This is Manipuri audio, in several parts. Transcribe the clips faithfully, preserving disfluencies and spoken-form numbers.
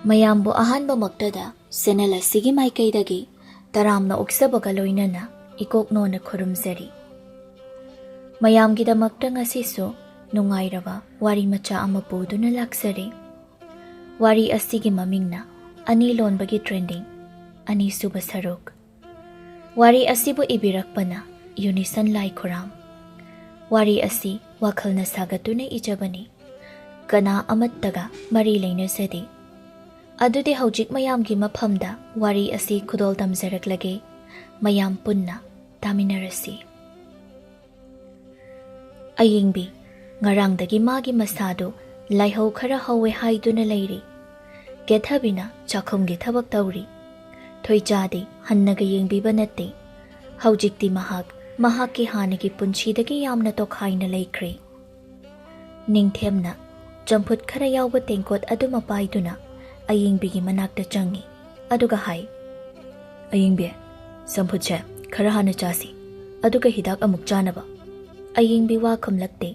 ꯃꯌꯥꯝꯕꯨ ꯑꯍꯥꯟꯕꯃꯛꯇꯗ ꯆꯦꯅꯦꯜ ꯑꯁꯤꯒꯤ ꯃꯥꯏꯀꯩꯗꯒꯤ ꯇꯔꯥꯝꯅ ꯑꯣꯛꯆꯕꯒ ꯂꯣꯏꯅꯅ ꯏꯀꯣꯛꯅꯣꯅ ꯈꯨꯔꯨꯝꯖꯔꯤ꯫ ꯃꯌꯥꯝꯒꯤꯗꯃꯛꯇ ꯉꯁꯤꯁꯨ ꯅꯨꯡꯉꯥꯏꯔꯕ ꯋꯥꯔꯤ ꯃꯆꯥ ꯑꯃ ꯄꯨꯗꯨꯅ ꯂꯥꯛꯆꯔꯤ꯫ ꯋꯥꯔꯤ ꯑꯁꯤꯒꯤ ꯃꯃꯤꯡꯅ ꯑꯅꯤ ꯂꯣꯟꯕꯒꯤ ꯇ꯭ꯔꯦꯟꯗꯤꯡ, ꯑꯅꯤꯁꯨꯕ ꯁꯔꯨꯛ꯫ ꯋꯥꯔꯤ ꯑꯁꯤꯕꯨ ꯏꯕꯤꯔꯛꯄꯅ ꯌꯨꯅꯤꯁꯟ ꯂꯥꯏꯈꯨꯔꯥꯝ꯫ ꯋꯥꯔꯤ ꯑꯁꯤ ꯋꯥꯈꯜꯅ ꯁꯥꯒꯠꯇꯨꯅ ꯏꯖꯕꯅꯤ꯫ ꯀꯅꯥ ꯑꯃꯠꯇꯒ ꯃꯔꯤ ꯂꯩꯅꯖꯗꯦ꯫ ꯑꯗꯨꯗꯤ ꯍꯧꯖꯤꯛ ꯃꯌꯥꯝꯒꯤ ꯃꯐꯝꯗ ꯋꯥꯔꯤ ꯑꯁꯤ ꯈꯨꯗꯣꯜ ꯇꯝꯖꯔꯛꯂꯒꯦ꯫ ꯃꯌꯥꯝ ꯄꯨꯟꯅ ꯇꯥꯃꯤꯟꯅꯔꯁꯤ꯫ ꯑꯌꯤꯡꯕꯤ, ꯉꯔꯥꯡꯗꯒꯤ ꯃꯥꯒꯤ ꯃꯁꯥꯗꯨ ꯂꯥꯏꯍꯧ ꯈꯔ ꯍꯧꯋꯦ ꯍꯥꯏꯗꯨꯅ ꯂꯩꯔꯤ꯫ ꯀꯦꯊꯕꯤꯅ ꯆꯥꯛꯈꯨꯝꯒꯤ ꯊꯕꯛ ꯇꯧꯔꯤ꯫ ꯊꯣꯏꯆꯥꯗꯤ ꯍꯟꯅꯒ ꯌꯦꯡꯕꯤꯕ ꯅꯠꯇꯦ꯫ ꯍꯧꯖꯤꯛꯇꯤ ꯃꯍꯥꯛ ꯃꯍꯥꯛꯀꯤ ꯍꯥꯟꯅꯒꯤ ꯄꯨꯟꯁꯤꯗꯒꯤ ꯌꯥꯝꯅ ꯇꯣꯈꯥꯏꯅ ꯂꯩꯈ꯭ꯔꯦ꯫ ꯅꯤꯡꯊꯦꯝꯅ ꯆꯝꯐꯨꯠ ꯈꯔ ꯌꯥꯎꯕ ꯇꯦꯡꯀꯣꯠ ꯑꯗꯨꯃ ꯄꯥꯏꯗꯨꯅ ꯑꯌꯤꯡꯕꯤꯒꯤ ꯃꯅꯥꯛꯇ ꯆꯪꯉꯤ꯫ ꯑꯗꯨꯒ ꯍꯥꯏ, "ꯑꯌꯤꯡꯕꯤ, ꯆꯝꯐꯨꯠꯁꯦ ꯈꯔ ꯍꯥꯟꯅ ꯆꯥꯁꯤ, ꯑꯗꯨꯒ ꯍꯤꯗꯥꯛ ꯑꯃꯨꯛ ꯆꯥꯅꯕ꯫" ꯑꯌꯤꯡꯕꯤ ꯋꯥ ꯈꯨꯝꯂꯛꯇꯦ꯫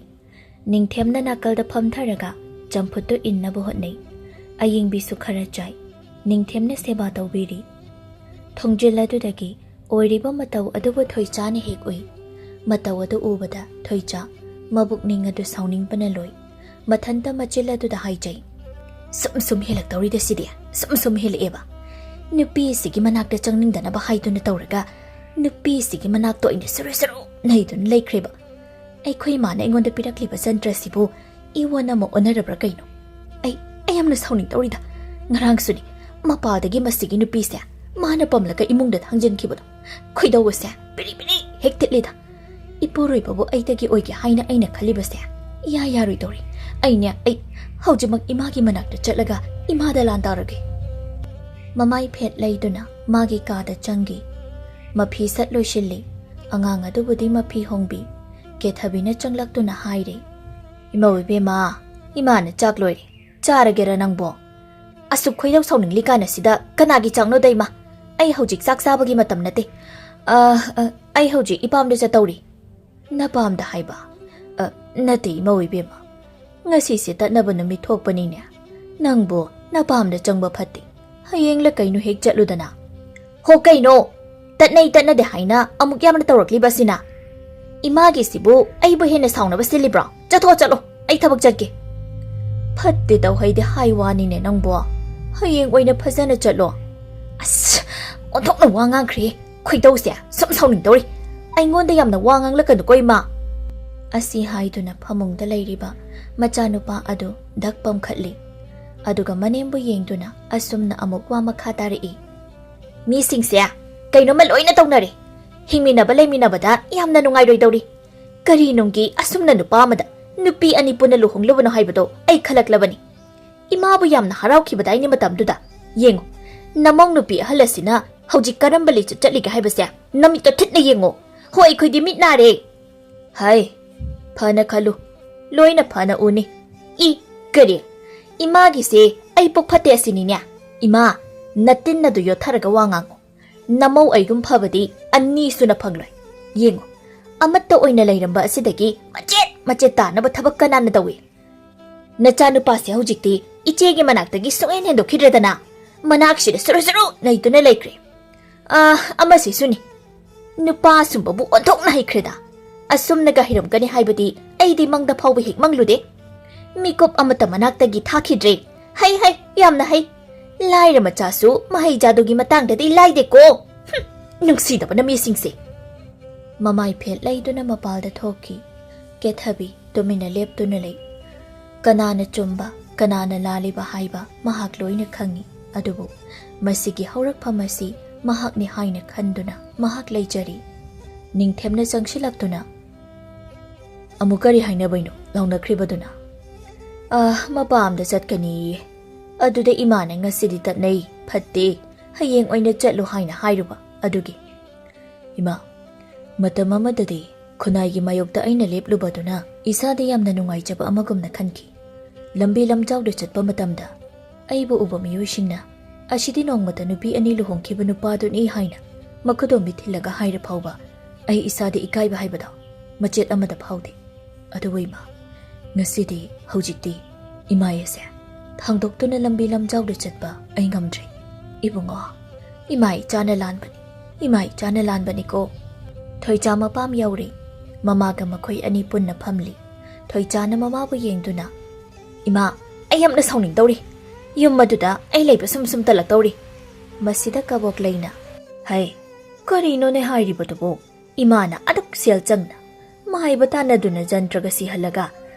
ꯅꯤꯡꯊꯦꯝꯅ ꯅꯥꯀꯜꯗ ꯐꯝꯊꯔꯒ ꯆꯝꯐꯨꯠꯇꯨ ꯏꯟꯅꯕ ꯍꯣꯠꯅꯩ꯫ ꯑꯌꯤꯡꯕꯤꯁꯨ ꯈꯔ ꯆꯥꯏ꯫ ꯅꯤꯡꯊꯦꯝꯅ ꯁꯦꯕꯥ ꯇꯧꯕꯤꯔꯤ꯫ ꯊꯣꯡꯖꯤꯜ ꯑꯗꯨꯗꯒꯤ ꯑꯣꯏꯔꯤꯕ ꯃꯇꯧ ꯑꯗꯨꯕꯨ ꯊꯣꯏꯆꯥꯅ ꯍꯦꯛ ꯎꯏ꯫ ꯃꯇꯧ ꯑꯗꯨ ꯎꯕꯗ ꯊꯣꯏꯆꯥ ꯃꯕꯨꯛꯅꯤꯡ ꯑꯗꯨ ꯁꯥꯎꯅꯤꯡꯕꯅ ꯂꯣꯏ꯫ ꯃꯊꯟꯇ ꯃꯆꯤꯜ ꯑꯗꯨꯗ ꯍꯥꯏꯖꯩ, "ꯁꯨꯝ ꯁꯨꯝ ꯍꯦꯜꯂꯛꯇꯧꯔꯤꯗ ꯁꯤꯗꯤ, ꯁꯨꯝ ꯁꯨꯝ ꯍꯦꯜꯂꯛꯑꯦꯕ꯫ ꯅꯨꯄꯤꯁꯤꯒꯤ ꯃꯅꯥꯛꯇ ꯆꯪꯅꯤꯡꯗꯅꯕ ꯍꯥꯏꯗꯨꯅ ꯇꯧꯔꯒ ꯅꯨꯄꯤꯁꯤꯒꯤ ꯃꯅꯥꯛꯇ ꯑꯣꯏꯅ ꯁꯨꯔꯨ ꯁꯨꯔꯨ ꯅꯩꯗꯨꯅ ꯂꯩꯈ꯭ꯔꯦꯕ꯫ ꯑꯩꯈꯣꯏ ꯏꯃꯥꯅ ꯑꯩꯉꯣꯟꯗ ꯄꯤꯔꯛꯂꯤꯕ ꯖꯟꯇ꯭ꯔꯁꯤꯕꯨ ꯏꯋꯣꯟ ꯑꯃ ꯑꯣꯟꯅꯔꯕ꯭ꯔꯥ ꯀꯩꯅꯣ? ꯑꯩ, ꯑꯩ ꯌꯥꯝꯅ ꯁꯥꯎꯅꯤꯡꯗꯧꯔꯤꯗ꯫ ꯉꯔꯥꯡꯁꯨꯅꯤ, ꯃꯄꯥꯗꯒꯤ ꯃꯁꯤꯒꯤ ꯅꯨꯄꯤꯁꯦ ꯃꯥꯅ ꯄꯝꯂꯒ ꯏꯃꯨꯡꯗ ꯊꯥꯡꯖꯤꯟꯈꯤꯕꯗꯣ꯫ ꯈꯣꯏꯗꯧꯒꯁꯦ ꯕꯤꯔꯤ ꯕꯤꯔꯤ ꯍꯦꯛ ꯊꯤꯠꯂꯤꯗ꯫ ꯏꯄꯨꯔꯣꯏꯕꯕꯨ ꯑꯩꯗꯒꯤ ꯑꯣꯏꯒꯦ ꯍꯥꯏꯅ ꯑꯩꯅ ꯈꯜꯂꯤꯕꯁꯦ ꯏꯌꯥ ꯌꯥꯔꯣꯏꯗꯧꯔꯤ꯫ ꯑꯩꯅꯦ, ꯑꯩ ꯍꯧꯖꯤꯛꯃꯛ ꯏꯃꯥꯒꯤ ꯃꯅꯥꯛꯇ ꯆꯠꯂꯒ ꯏꯃꯥꯗ ꯂꯥꯟ ꯇꯧꯔꯒꯦ꯫" ꯃꯃꯥꯏ ꯐꯦꯠ ꯂꯩꯗꯨꯅ ꯃꯥꯒꯤ ꯀꯥꯗ ꯆꯪꯈꯤ꯫ ꯃꯐꯤ ꯁꯠ ꯂꯣꯏꯁꯤꯜꯂꯤ꯫ ꯑꯉꯥꯡ ꯑꯗꯨꯕꯨꯗꯤ ꯃꯐꯤ ꯍꯣꯡꯕꯤ꯫ ꯀꯦꯊꯕꯤꯅ ꯆꯪꯂꯛꯇꯨꯅ ꯍꯥꯏꯔꯦ, "ꯏꯃꯧ ꯏꯕꯦꯝꯃ, ꯏꯃꯥꯅ ꯆꯥꯛ ꯂꯣꯏꯔꯦ꯫ ꯆꯥꯔꯒꯦꯔ ꯅꯪꯕꯣ? ꯑꯁꯨꯛ ꯈꯣꯏꯗꯧ ꯁꯥꯎꯅꯤꯡꯂꯤ ꯀꯥꯟꯅꯁꯤꯗ ꯀꯅꯥꯒꯤ ꯆꯥꯛꯅꯣꯗ ꯏꯃꯥ? ꯑꯩ ꯍꯧꯖꯤꯛ ꯆꯥꯛ ꯆꯥꯕꯒꯤ ꯃꯇꯝ ꯅꯠꯇꯦ꯫ ꯑ, ꯑ, ꯑꯩ ꯍꯧꯖꯤꯛ ꯏꯄꯥꯝꯗ ꯆꯠꯇꯧꯔꯤ꯫" "ꯅꯄꯥꯝꯗ ꯍꯥꯏꯕ?" "ꯑ, ꯅꯠꯇꯦ ꯏꯃꯧ ꯏꯕꯦꯝꯃ꯫ ꯉꯁꯤꯁꯦ ꯇꯠꯅꯕ ꯅꯨꯃꯤꯠ ꯊꯣꯛꯄꯅꯤꯅꯦ꯫ ꯅꯪꯕꯨ "ꯅꯄꯥꯝꯗ ꯆꯪꯕ ꯐꯠꯇꯦ꯫ ꯍꯌꯦꯡꯂ ꯀꯩꯅꯣ ꯍꯦꯛ ꯆꯠꯂꯨꯗꯅ꯫" "ꯍꯣ ꯀꯩꯅꯣ? ꯇꯠꯅꯩ ꯇꯠꯅꯗꯦ ꯍꯥꯏꯅ ꯑꯃꯨꯛ ꯌꯥꯝꯅ ꯇꯧꯔꯛꯂꯤꯕ ꯑꯁꯤꯅ? ꯏꯃꯥꯒꯤꯁꯤꯕꯨ ꯑꯩꯕꯨ ꯍꯦꯟꯅ ꯁꯥꯎꯅꯕ ꯁꯤꯜꯂꯤꯕ꯭ꯔꯣ? ꯆꯠꯊꯣꯛ ꯆꯠꯂꯣ, ꯑꯩ ꯊꯕꯛ ꯆꯠꯀꯦ꯫" "ꯐꯠꯇꯦ ꯇꯧ ꯍꯩꯗꯤ ꯍꯥꯏ ꯋꯥꯅꯤꯅꯦ ꯅꯪꯕꯣ꯫ ꯍꯌꯦꯡ ꯑꯣꯏꯅ ꯐꯖꯅ ꯆꯠꯂꯣ꯫" "ꯑꯁ, ꯑꯣꯟꯊꯣꯛꯅ ꯋꯥ ꯉꯥꯡꯈ꯭ꯔꯦ꯫ ꯈꯣꯏꯗꯧꯁꯦ ꯁꯨꯝ ꯁꯥꯎꯅꯤꯡꯗꯧꯔꯤ꯫ ꯑꯩꯉꯣꯟꯗ ꯌꯥꯝꯅ ꯋꯥ ꯉꯥꯡꯂꯛꯀꯅꯨꯀꯣ ꯏꯃꯥ꯫" ꯑꯁꯤ ꯍꯥꯏꯗꯨꯅ ꯐꯃꯨꯡꯗ ꯂꯩꯔꯤꯕ ꯃꯆꯥꯅꯨꯄꯥ ꯑꯗꯨ ꯗꯛ ꯄꯝꯈꯠꯂꯤ꯫ ꯑꯗꯨꯒ ꯃꯅꯦꯝꯕꯨ ꯌꯦꯡꯗꯨꯅ ꯑꯁꯨꯝꯅ ꯑꯃꯨꯛ ꯋꯥ ꯃꯈꯥ ꯇꯥꯔꯛꯏ꯫ "ꯃꯤꯁꯤꯡꯁꯦ ꯀꯩꯅꯣꯝꯃ ꯂꯣꯏꯅ ꯇꯧꯅꯔꯦ꯫ ꯍꯤꯡꯃꯤꯟꯅꯕ ꯂꯩꯃꯤꯟꯅꯕꯗ ꯌꯥꯝꯅ ꯅꯨꯡꯉꯥꯏꯔꯣꯏꯗꯧꯔꯤ꯫ ꯀꯔꯤ ꯅꯨꯡꯒꯤ ꯑꯁꯨꯝꯅ ꯅꯨꯄꯥ ꯑꯃꯗ ꯅꯨꯄꯤ ꯑꯅꯤ ꯄꯨꯟꯅ ꯂꯨꯍꯣꯡꯂꯨꯕꯅꯣ ꯍꯥꯏꯕꯗꯣ ꯑꯩ ꯈꯜꯂꯛꯂꯕꯅꯤ꯫ ꯏꯃꯥꯕꯨ ꯌꯥꯝꯅ ꯍꯔꯥꯎꯈꯤꯕꯗꯥꯏꯅꯦ ꯃꯇꯝꯗꯨꯗ꯫ ꯌꯦꯡꯉꯨ, ꯅꯃꯧ ꯅꯨꯄꯤ ꯑꯍꯜ ꯑꯁꯤꯅ ꯍꯧꯖꯤꯛ ꯀꯔꯝꯕ ꯂꯤꯆꯠ ꯆꯠꯂꯤꯒꯦ ꯍꯥꯏꯕꯁꯦ ꯅꯃꯤꯠꯇ ꯊꯤꯠꯅ ꯌꯦꯡꯉꯣ꯫ ꯍꯣ, ꯑꯩꯈꯣꯏꯗꯤ ꯃꯤꯠ ꯅꯥꯔꯦ꯫" "ꯍꯥꯏ, ꯐꯅ ꯈꯜꯂꯨ, ꯂꯣꯏꯅ ꯐꯅ ꯎꯅꯤ꯫" "ꯏ, ꯀꯔꯤ? ꯏꯃꯥꯒꯤꯁꯦ ꯑꯩ ꯄꯨꯛ ꯐꯠꯇꯦ ꯑꯁꯤꯅꯤꯅꯦ? ꯏꯃꯥ, ꯅꯇꯤꯟ ꯑꯗꯨ ꯌꯣꯠꯊꯔꯒ ꯋꯥ ꯉꯥꯡꯉꯨ꯫ ꯅꯃꯧ ꯑꯩꯒꯨꯝ ꯐꯕꯗꯤ ꯑꯅꯤ ꯁꯨꯅ ꯐꯪꯂꯣꯏ꯫ ꯌꯦꯡꯉꯨ, ꯑꯃꯠꯇ ꯑꯣꯏꯅ ꯂꯩꯔꯝꯕ ꯑꯁꯤꯗꯒꯤ ꯃꯆꯦꯠ ꯃꯆꯦꯠ ꯇꯥꯅꯕ ꯊꯕꯛ ꯀꯅꯥꯅ ꯇꯧꯏ? ꯅꯆꯥꯅꯨꯄꯥꯁꯦ ꯍꯧꯖꯤꯛꯇꯤ ꯏꯆꯦꯒꯤ ꯃꯅꯥꯛꯇꯒꯤ ꯁꯨꯡꯍꯦꯟ ꯍꯦꯟꯗꯣꯛꯈꯤꯗ꯭ꯔꯦꯗꯅ, ꯃꯅꯥꯛꯁꯤꯗ ꯁꯨꯔꯨ ꯁꯨꯔꯨ ꯅꯩꯗꯨꯅ ꯂꯩꯈ꯭ꯔꯦ꯫ ꯑꯥ, ꯑꯃꯁꯤꯁꯨꯅꯤ꯫ ꯅꯨꯄꯥ ꯁꯨꯝꯕꯕꯨ ꯑꯣꯟꯊꯣꯛꯅ ꯍꯩꯈ꯭ꯔꯦꯗ꯫ ꯑꯁꯨꯝꯅꯒ ꯍꯩꯔꯝꯒꯅꯤ ꯍꯥꯏꯕꯗꯤ ꯑꯩꯗꯤ ꯃꯪꯗ ꯐꯥꯎꯕ ꯍꯦꯛ ꯃꯪꯂꯨꯗꯦ꯫ ꯃꯤꯀꯨꯞ ꯑꯃꯠꯇ ꯃꯅꯥꯛꯇꯒꯤ ꯊꯥꯈꯤꯗ꯭ꯔꯦ꯫ ꯍꯩ, ꯍꯩ, ꯌꯥꯝꯅ ꯍꯩ꯫ ꯂꯥꯏꯔ ꯃꯆꯥꯁꯨ ꯃꯍꯩ ꯖꯥꯗꯨꯒꯤ ꯃꯇꯥꯡꯗꯗꯤ ꯂꯥꯏꯗꯦꯀꯣ꯫ ꯍꯨꯝ, ꯅꯨꯡꯁꯤꯗꯕꯅ ꯃꯤꯁꯤꯡꯁꯦ꯫" ꯃꯃꯥꯏ ꯐꯦꯠ ꯂꯩꯗꯨꯅ ꯃꯄꯥꯜꯗ ꯊꯣꯛꯈꯤ꯫ ꯀꯦꯊꯕꯤ ꯇꯨꯃꯤꯟꯅ ꯂꯦꯞꯇꯨꯅ ꯂꯩ꯫ ꯀꯅꯥꯅ ꯆꯨꯝꯕ, ꯀꯅꯥꯅ ꯂꯥꯜꯂꯤꯕ ꯍꯥꯏꯕ ꯃꯍꯥꯛ ꯂꯣꯏꯅ ꯈꯪꯏ꯫ ꯑꯗꯨꯕꯨ ꯃꯁꯤꯒꯤ ꯍꯧꯔꯛꯐꯝ ꯑꯁꯤ ꯃꯍꯥꯛꯅꯤ ꯍꯥꯏꯅ ꯈꯟꯗꯨꯅ ꯃꯍꯥꯛ ꯂꯩꯖꯔꯤ꯫ ꯅꯤꯡꯊꯦꯝꯅ ꯆꯪꯁꯤꯜꯂꯛꯇꯨꯅ, "ꯑꯃꯨꯛ ꯀꯔꯤ ꯍꯥꯏꯅꯕꯩꯅꯣ ꯂꯥꯎꯅꯈ꯭ꯔꯤꯕꯗꯨꯅ?" "ꯑꯥ, ꯃꯄꯥꯝꯗ ꯆꯠꯀꯅꯤꯌꯦ꯫ ꯑꯗꯨꯗ ꯏꯃꯥꯅ ꯉꯁꯤꯗꯤ ꯇꯠꯅꯩ, ꯐꯠꯇꯦ, ꯍꯌꯦꯡ ꯑꯣꯏꯅ ꯆꯠꯂꯨ ꯍꯥꯏꯅ ꯍꯥꯏꯔꯨꯕ ꯑꯗꯨꯒꯤ꯫" "ꯏꯃꯥ, ꯃꯇꯝ ꯑꯃꯗꯗꯤ ꯈꯨꯟꯅꯥꯏꯒꯤ ꯃꯥꯌꯣꯛꯇ ꯑꯩꯅ ꯂꯦꯞꯂꯨꯕꯗꯨꯅ ꯏꯁꯥꯗ ꯌꯥꯝꯅ ꯅꯨꯡꯉꯥꯏꯖꯕ ꯑꯃꯒꯨꯝꯅ ꯈꯟꯈꯤ꯫ ꯂꯝꯕꯤ ꯂꯝꯖꯥꯎꯗ ꯆꯠꯄ ꯃꯇꯝꯗ ꯑꯩꯕꯨ ꯎꯕ ꯃꯤꯑꯣꯏꯁꯤꯡꯅ, 'ꯑꯁꯤꯗꯤ ꯅꯣꯡꯃꯇ ꯅꯨꯄꯤ ꯑꯅꯤ ꯂꯨꯍꯣꯡꯈꯤꯕ ꯅꯨꯄꯥꯗꯨꯅꯤ' ꯍꯥꯏꯅ ꯃꯈꯨꯗꯣꯝꯕꯤ ꯊꯤꯜꯂꯒ ꯍꯥꯏꯔ ꯐꯥꯎꯕ ꯑꯩ ꯏꯁꯥꯗ ꯏꯀꯥꯏꯕ ꯍꯥꯏꯕꯗꯣ ꯃꯆꯦꯠ ꯑꯃꯗ ꯐꯥꯎꯗꯦ꯫ ꯑꯗꯨꯕꯨ ꯏꯃꯥ, ꯉꯁꯤꯗꯤ, ꯍꯧꯖꯤꯛꯇꯤ ꯏꯃꯥ ꯑꯁꯦ ꯊꯥꯡꯗꯣꯛꯇꯨꯅ ꯂꯝꯕꯤ ꯂꯝꯖꯥꯎꯗ ꯆꯠꯄ ꯑꯩ ꯉꯝꯗ꯭ꯔꯦ꯫ "ꯏꯕꯨꯡꯉꯣ, ꯏꯃꯥ ꯏꯆꯥꯅ ꯂꯥꯟꯕꯅꯤ, ꯏꯃꯥ ꯏꯆꯥꯅ ꯂꯥꯟꯕꯅꯤꯀꯣ꯫" ꯊꯣꯏꯆꯥ ꯃꯄꯥꯝ ꯌꯧꯔꯦ꯫ ꯃꯃꯥꯒ ꯃꯈꯣꯏ ꯑꯅꯤ ꯄꯨꯟꯅ ꯐꯝꯂꯤ꯫ ꯊꯣꯏꯆꯥꯅ ꯃꯃꯥꯕꯨ ꯌꯦꯡꯗꯨꯅ, "ꯏꯃꯥ, ꯑꯩ ꯌꯥꯝꯅ ꯁꯥꯎꯅꯤꯡꯗꯧꯔꯤ꯫ ꯌꯨꯝ ꯑꯗꯨꯗ ꯑꯩ ꯂꯩꯕ ꯁꯨꯝ ꯁꯨꯝ ꯇꯜꯂꯛꯇꯧꯔꯤ꯫" ꯃꯁꯤꯗ ꯀꯕꯣꯛꯂꯩꯅ, "ꯍꯩ, ꯀꯔꯤꯅꯣꯅꯦ ꯍꯥꯏꯔꯤꯕꯗꯨꯕꯨ? ꯏꯃꯥꯅ ꯑꯗꯨꯛ ꯁꯦꯜ ꯆꯪꯅ ꯃꯥꯏꯕ ꯇꯥꯟꯅꯗꯨꯅ ꯖꯟꯇ꯭ꯔꯒ ꯁꯤꯍꯜꯂꯒ